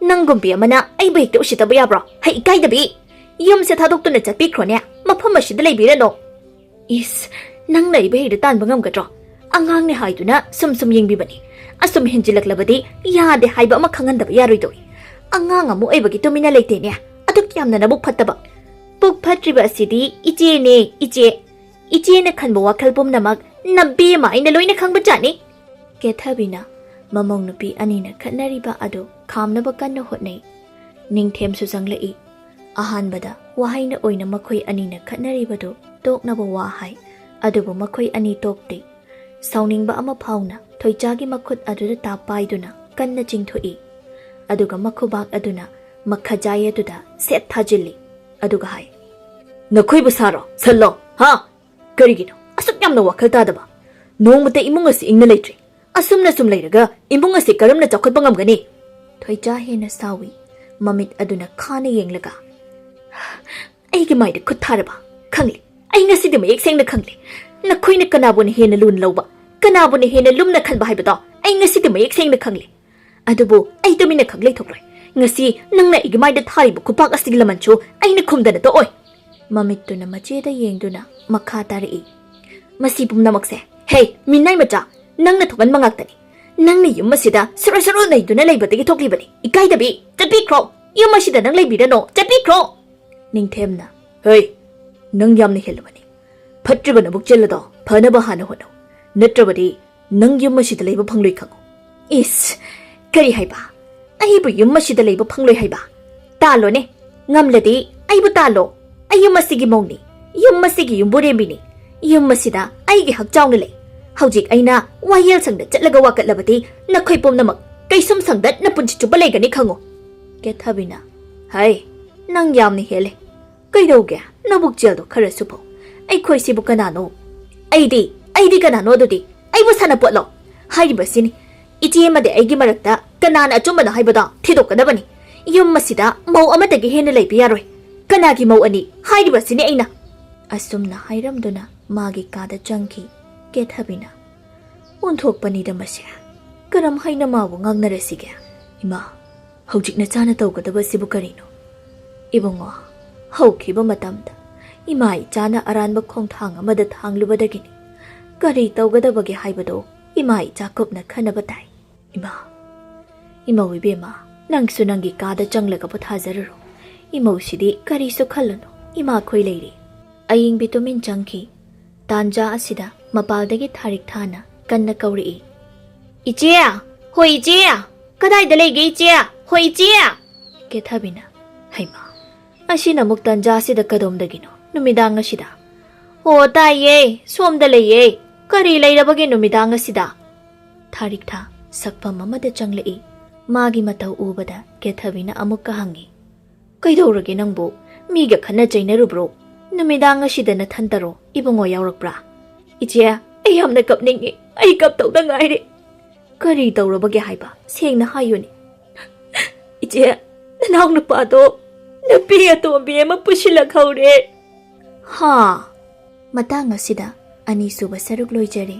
ꯅꯪꯒꯨꯝꯕꯤ ꯑꯃꯅ ꯑꯩꯕꯨ ꯍꯦꯛꯇ ꯎꯁꯤꯠꯇꯕ ꯌꯥꯕ꯭ꯔꯣ? ꯍꯩ ꯏꯀꯥꯏꯗꯕꯤ! ꯌꯨꯝꯁꯦ ꯊꯥꯗꯣꯛꯇꯨꯅ ꯆꯠꯄꯤꯈ꯭ꯔꯣꯅꯦ꯫ ꯃꯐꯝ ꯑꯁꯤꯗ ꯂꯩꯕꯤꯔꯅꯣ꯫" "ꯏꯁ, ꯅꯪꯅ ꯑꯩꯕꯨ ꯍꯦꯛꯇ ꯇꯥꯟꯕ ꯉꯝꯒꯗ꯭ꯔꯣ? ꯑꯉꯥꯡꯅꯦ ꯍꯥꯏꯗꯨꯅ ꯁꯨꯝ ꯁꯨꯝ ꯌꯦꯡꯕꯤꯕꯅꯤ꯫ ꯑꯁꯨꯝ ꯍꯦꯟꯖꯤꯜꯂꯛꯂꯕꯗꯤ ꯌꯥꯗꯦ ꯍꯥꯏꯕ ꯑꯃ ꯈꯪꯍꯟꯗꯕ ꯌꯥꯔꯣꯏꯗꯧꯔꯤ꯫ ꯑꯉꯥꯡ ꯑꯃ ꯑꯣꯏꯕꯒꯤ ꯇꯨꯃꯤꯟꯅ ꯂꯩꯇꯦꯅꯦ꯫ ꯑꯗꯨꯛ ꯌꯥꯝꯅ ꯅꯕꯨꯛ ꯐꯠꯇꯕ꯫ ꯄꯨꯛ ꯐꯠꯇ꯭ꯔꯤꯕ ꯑꯁꯤꯗꯤ ꯏꯆꯦꯅꯦ, ꯏꯆꯦ꯫ ꯏꯆꯦꯅ ꯈꯟꯕ ꯋꯥꯈꯜ ꯄꯨꯝꯅꯃꯛ ꯅꯕꯦꯝꯃ ꯑꯩꯅ ꯂꯣꯏꯅ ꯈꯪꯕ ꯖꯥꯠꯅꯤ꯫" ꯀꯦꯊꯕꯤꯅ ꯃꯃꯧ ꯅꯨꯄꯤ ꯑꯅꯤꯅ ꯈꯠꯅꯔꯤꯕ ꯑꯗꯨ ꯈꯥꯝꯅꯕ ꯀꯟꯅ ꯍꯣꯠꯅꯩ꯫ ꯅꯤꯡꯊꯦꯝꯁꯨ ꯆꯪꯂꯛꯏ꯫ ꯑꯍꯥꯟꯕꯗ ꯋꯥꯍꯩꯅ ꯑꯣꯏꯅ ꯃꯈꯣꯏ ꯑꯅꯤꯅ ꯈꯠꯅꯔꯤꯕꯗꯨ ꯇꯣꯛꯅꯕ ꯋꯥ ꯍꯥꯏ, ꯑꯗꯨꯕꯨ ꯃꯈꯣꯏ ꯑꯅꯤ ꯇꯣꯛꯇꯦ꯫ ꯁꯥꯎꯅꯤꯡꯕ ꯑꯃ ꯐꯥꯎꯅ ꯊꯣꯏꯆꯥꯒꯤ ꯃꯈꯨꯠ ꯑꯗꯨꯗ ꯇꯥꯞ ꯄꯥꯏꯗꯨꯅ ꯀꯟꯅ ꯆꯤꯡꯊꯣꯛꯏ꯫ ꯑꯗꯨꯒ ꯃꯈꯨꯕꯥꯛ ꯑꯗꯨꯅ ꯃꯈꯖꯥꯏ ꯑꯗꯨꯗ ꯁꯦꯠ ꯊꯥꯖꯤꯜꯂꯤ꯫ ꯑꯗꯨꯒ ꯍꯥꯏ, "ꯅꯈꯣꯏꯕꯨ ꯁꯥꯔꯣ, ꯁꯜꯂꯣ, ꯍꯥ? ꯀꯔꯤꯒꯤꯅꯣ ꯑꯁꯨꯛ ꯌꯥꯝꯅ ꯋꯥꯈꯜ ꯇꯥꯗꯕ? ꯅꯣꯡꯃꯇ ꯏꯃꯨꯡ ꯑꯁꯤ ꯏꯪꯅ ꯂꯩꯇ꯭ꯔꯤ꯫ ꯑꯁꯨꯝꯅ ꯁꯨꯝ ꯂꯩꯔꯒ ꯏꯃꯨꯡ ꯑꯁꯤ ꯀꯔꯝꯅ ꯆꯥꯎꯈꯠꯄ ꯉꯝꯒꯅꯤ?" ꯊꯣꯏꯆꯥ ꯍꯦꯟꯅ ꯁꯥꯎꯏ, ꯃꯃꯤꯠ ꯑꯗꯨꯅ ꯈꯥꯅ ꯌꯦꯡꯂꯒ, "ꯑꯩꯒꯤ ꯃꯥꯏꯗ ꯈꯨꯠ ꯊꯥꯔꯕ? ꯈꯪꯂꯦ, ꯑꯩ ꯉꯁꯤꯗꯤ ꯃꯌꯦꯛ ꯁꯦꯡꯅ ꯈꯪꯂꯦ꯫ ꯅꯈꯣꯏꯅ ꯀꯅꯥꯕꯨꯅ ꯍꯦꯟꯅ ꯂꯨꯅ ꯂꯧꯕ, ꯀꯅꯥꯕꯨꯅ ꯍꯦꯟꯅ ꯂꯨꯝꯅ ꯈꯟꯕ ꯍꯥꯏꯕꯗꯣ ꯑꯩ ꯉꯁꯤꯗꯤ ꯃꯌꯦꯛ ꯁꯦꯡꯅ ꯈꯪꯂꯦ꯫ ꯑꯗꯨꯕꯨ ꯑꯩ ꯇꯨꯃꯤꯟꯅ ꯈꯛ ꯂꯩꯊꯣꯛꯂꯣꯏ꯫ ꯉꯁꯤ ꯅꯪꯅ ꯑꯩꯒꯤ ꯃꯥꯏꯗ ꯊꯥꯔꯤꯕ ꯈꯨꯄꯥꯛ ꯑꯁꯤꯒꯤ ꯂꯃꯟꯁꯨ ꯑꯩꯅ ꯈꯨꯝꯗꯅ ꯇꯣꯛꯑꯣꯏ꯫" ꯃꯃꯤꯠꯇꯨꯅ ꯃꯆꯦꯗ ꯌꯦꯡꯗꯨꯅ ꯃꯈꯥ ꯇꯥꯔꯛꯏ, "ꯃꯁꯤ ꯄꯨꯝꯅꯃꯛꯁꯦ, ꯍꯦ, ꯃꯤꯅꯥꯏ ꯃꯆꯥ, ꯅꯪꯅ ꯊꯣꯛꯍꯟꯕ ꯉꯥꯛꯇꯅꯤ꯫ ꯅꯪꯅ ꯌꯨꯝ ꯑꯁꯤꯗ ꯁꯨꯔꯨ ꯁꯨꯔꯨ ꯅꯩꯗꯨꯅ ꯂꯩꯕꯗꯒꯤ ꯊꯣꯛꯂꯤꯕꯅꯤ꯫ ꯏꯀꯥꯏꯗꯕꯤ, ꯆꯠꯄꯤꯈ꯭ꯔꯣ꯫ ꯌꯨꯝ ꯑꯁꯤꯗ ꯅꯪ ꯂꯩꯕꯤꯔꯅꯣ, ꯆꯠꯄꯤꯈ꯭ꯔꯣ꯫" ꯅꯤꯡꯊꯦꯝꯅ, "ꯍꯩ, ꯅꯪ ꯌꯥꯝꯅ ꯍꯦꯜꯂꯕꯅꯤ꯫ ꯐꯠꯇ꯭ꯔꯤꯕ ꯅꯕꯨꯛꯆꯦꯜ ꯑꯗꯣ ꯐꯅꯕ ꯍꯥꯟꯅ ꯍꯣꯠꯅꯧ꯫ ꯅꯠꯇ꯭ꯔꯕꯗꯤ ꯅꯪ ꯌꯨꯝ ꯑꯁꯤꯗ ꯂꯩꯕ ꯐꯪꯂꯣꯏ ꯈꯪꯉꯨ꯫" "ꯏꯁ, ꯀꯔꯤ ꯍꯥꯏꯕ? ꯑꯩꯕꯨ ꯌꯨꯝ ꯑꯁꯤꯗ ꯂꯩꯕ ꯐꯪꯂꯣꯏ ꯍꯥꯏꯕ? ꯇꯥꯜꯂꯣꯅꯦ, ꯉꯝꯂꯗꯤ ꯑꯩꯕꯨ ꯇꯥꯜꯂꯣ꯫ ꯑꯩ ꯌꯨꯝ ꯑꯁꯤꯒꯤ ꯃꯧꯅꯤ, ꯌꯨꯝ ꯑꯁꯤꯒꯤ ꯌꯨꯝꯕꯨꯔꯦꯝꯕꯤꯅꯤ꯫ ꯌꯨꯝ ꯑꯁꯤꯗ ꯑꯩꯒꯤ ꯍꯛꯆꯥꯎꯅ ꯂꯩ꯫ ꯍꯧꯖꯤꯛ ꯑꯩꯅ ꯋꯥꯌꯦꯜ ꯁꯪꯗ ꯆꯠꯂꯒ ꯋꯥꯀꯠꯂꯕꯗꯤ ꯅꯈꯣꯏ ꯄꯨꯝꯅꯃꯛ ꯀꯩꯁꯨꯝ ꯁꯪꯗ ꯅꯄꯨꯟꯁꯤ ꯆꯨꯞꯄ ꯂꯩꯒꯅꯤ ꯈꯪꯉꯨ꯫" ꯀꯦꯊꯕꯤꯅ, "ꯍꯩ, ꯅꯪ ꯌꯥꯝꯅ ꯍꯦꯜꯂꯦ꯫ ꯀꯩꯗꯧꯒꯦ? ꯅꯕꯨꯛꯆꯦꯜꯗꯣ ꯈꯔꯁꯨ ꯐꯧ꯫ ꯑꯩꯈꯣꯏꯁꯤꯕꯨ ꯀꯅꯥꯅꯣ?" "ꯑꯩꯗꯤ, ꯑꯩꯗꯤ ꯀꯅꯥꯅꯣ ꯑꯗꯨꯗꯤ? ꯑꯩꯕꯨ ꯁꯥꯟꯅꯄꯣꯠꯂꯣ?" ꯍꯥꯏꯔꯤꯕꯁꯤꯅꯤ꯫ ꯏꯆꯦ ꯑꯃꯗꯤ ꯑꯩꯒꯤ ꯃꯔꯛꯇ ꯀꯅꯥꯅ ꯑꯆꯨꯝꯕꯅꯣ ꯍꯥꯏꯕꯗꯣ ꯊꯤꯗꯣꯛꯀꯗꯕꯅꯤ꯫ ꯌꯨꯝ ꯑꯁꯤꯗ ꯃꯧ ꯑꯃꯗꯒꯤ ꯍꯦꯟꯅ ꯂꯩꯕ ꯌꯥꯔꯣꯏ꯫ ꯀꯅꯥꯒꯤ ꯃꯧ ꯑꯅꯤ ꯍꯥꯏꯔꯤꯕꯁꯤꯅꯤ ꯑꯩꯅ꯫ ꯑꯁꯨꯝꯅ ꯍꯥꯏꯔꯝꯗꯨꯅ ꯃꯥꯒꯤ ꯀꯥꯗ ꯆꯪꯈꯤ ꯀꯦꯊꯕꯤꯅ꯫ ꯑꯣꯟꯊꯣꯛꯄꯅꯤꯗ ꯃꯁꯦ꯫ ꯀꯔꯝ ꯍꯥꯏꯅ ꯃꯥꯕꯨ ꯉꯥꯡꯅꯔꯁꯤꯒꯦ? ꯏꯃꯥ, ꯍꯧꯖꯤꯛ ꯅꯆꯥꯅ ꯇꯧꯒꯗꯕꯁꯤꯕꯨ ꯀꯔꯤꯅꯣ? ꯏꯕꯨꯡꯉꯣ, ꯍꯧꯈꯤꯕ ꯃꯇꯝꯗ ꯏꯃꯥ ꯏꯆꯥꯅ ꯑꯔꯥꯟꯕ ꯈꯣꯡꯊꯥꯡ ꯑꯃꯗ ꯊꯥꯡꯂꯨꯕꯗꯒꯤꯅꯤ꯫ ꯀꯔꯤ ꯇꯧꯒꯗꯕꯒꯦ ꯍꯥꯏꯕꯗꯣ ꯏꯃꯥ ꯏꯆꯥ ꯀꯨꯞꯅ ꯈꯟꯅꯕ ꯇꯥꯏ꯫ ꯏꯃꯥ, ꯏꯃꯧ ꯏꯕꯦꯝꯃ, ꯅꯪꯁꯨ ꯅꯪꯒꯤ ꯀꯥꯗ ꯆꯪꯂꯒ ꯄꯣꯊꯥꯖꯔꯨꯔꯣ꯫ ꯏꯃꯧꯁꯤꯗꯤ ꯀꯔꯤꯁꯨ ꯈꯜꯂꯨꯅꯨ, ꯏꯃꯥꯈꯣꯏ ꯂꯩꯔꯤ꯫ ꯑꯌꯤꯡꯕꯤ ꯇꯨꯃꯤꯟ ꯆꯪꯈꯤ꯫ ꯇꯥꯟꯖꯥ ꯑꯁꯤꯗ ꯃꯄꯥꯜꯗꯒꯤ ꯊꯥꯔꯤꯛ ꯊꯥꯅ ꯀꯟꯅ ꯀꯧꯔꯛꯏ, "ꯏꯆꯦ! ꯍꯣꯏ ꯏꯆꯦ! ꯀꯗꯥꯏꯗ ꯂꯩꯒꯦ ꯏꯆꯦ? ꯍꯣꯏ ꯏꯆꯦ!" ꯀꯦꯊꯕꯤꯅ, "ꯍꯩꯃꯥ, ꯑꯁꯤꯅ ꯑꯃꯨꯛ ꯇꯟꯖꯥꯁꯤꯗ ꯀꯗꯣꯝꯗꯒꯤꯅꯣ ꯅꯨꯃꯤꯗꯥꯡ ꯑꯁꯤꯗ? "ꯑꯣ, ꯇꯥꯏꯌꯦ, ꯁꯣꯝꯗ ꯂꯩꯌꯦ꯫ ꯀꯔꯤ ꯂꯩꯔꯕꯒꯦ ꯅꯨꯃꯤꯗꯥꯡ ꯑꯁꯤꯗ?" ꯊꯥꯔꯤꯛꯊꯥ ꯁꯛꯐꯝ ꯑꯃꯗ ꯆꯪꯂꯛꯏ꯫ ꯃꯥꯒꯤ ꯃꯇꯧ ꯎꯕꯗ ꯀꯦꯊꯕꯤꯅ ꯑꯃꯨꯛꯀ ꯍꯪꯉꯤ, "ꯀꯩꯗꯧꯔꯒꯦ ꯅꯪꯕꯨ? ꯃꯤꯒ ꯈꯠꯅ ꯆꯩꯅꯔꯨꯕ꯭ꯔꯣ? ꯅꯨꯃꯤꯗꯥꯡ ꯑꯁꯤꯗ ꯅꯊꯟꯇꯔꯣ ꯏꯕꯨꯡꯉꯣ ꯌꯥꯎꯔꯛꯄ꯭ꯔꯥ?" "ꯏꯆꯦ, ꯑꯩ ꯌꯥꯝꯅ ꯀꯞꯅꯤꯡꯉꯤ꯫ ꯑꯩ ꯀꯞꯇꯧꯗ ꯉꯥꯏꯔꯦ꯫" "ꯀꯔꯤ ꯇꯧꯔꯕꯒꯦ ꯍꯥꯏꯕ? ꯁꯦꯡꯅ ꯍꯥꯏꯌꯨꯅꯦ꯫" "ꯏꯆꯦ, ꯅꯅꯥꯎ ꯅꯨꯄꯥꯗꯣ ꯅꯨꯄꯤ ꯑꯇꯣꯝꯕꯤ ꯑꯃ ꯄꯨꯁꯤꯜꯂꯛꯍꯧꯔꯦ꯫" "ꯍꯥ?" ꯃꯇꯥꯡ ꯑꯁꯤꯗ ꯑꯅꯤꯁꯨꯕ ꯁꯔꯨꯛ ꯂꯣꯏꯖꯔꯦ꯫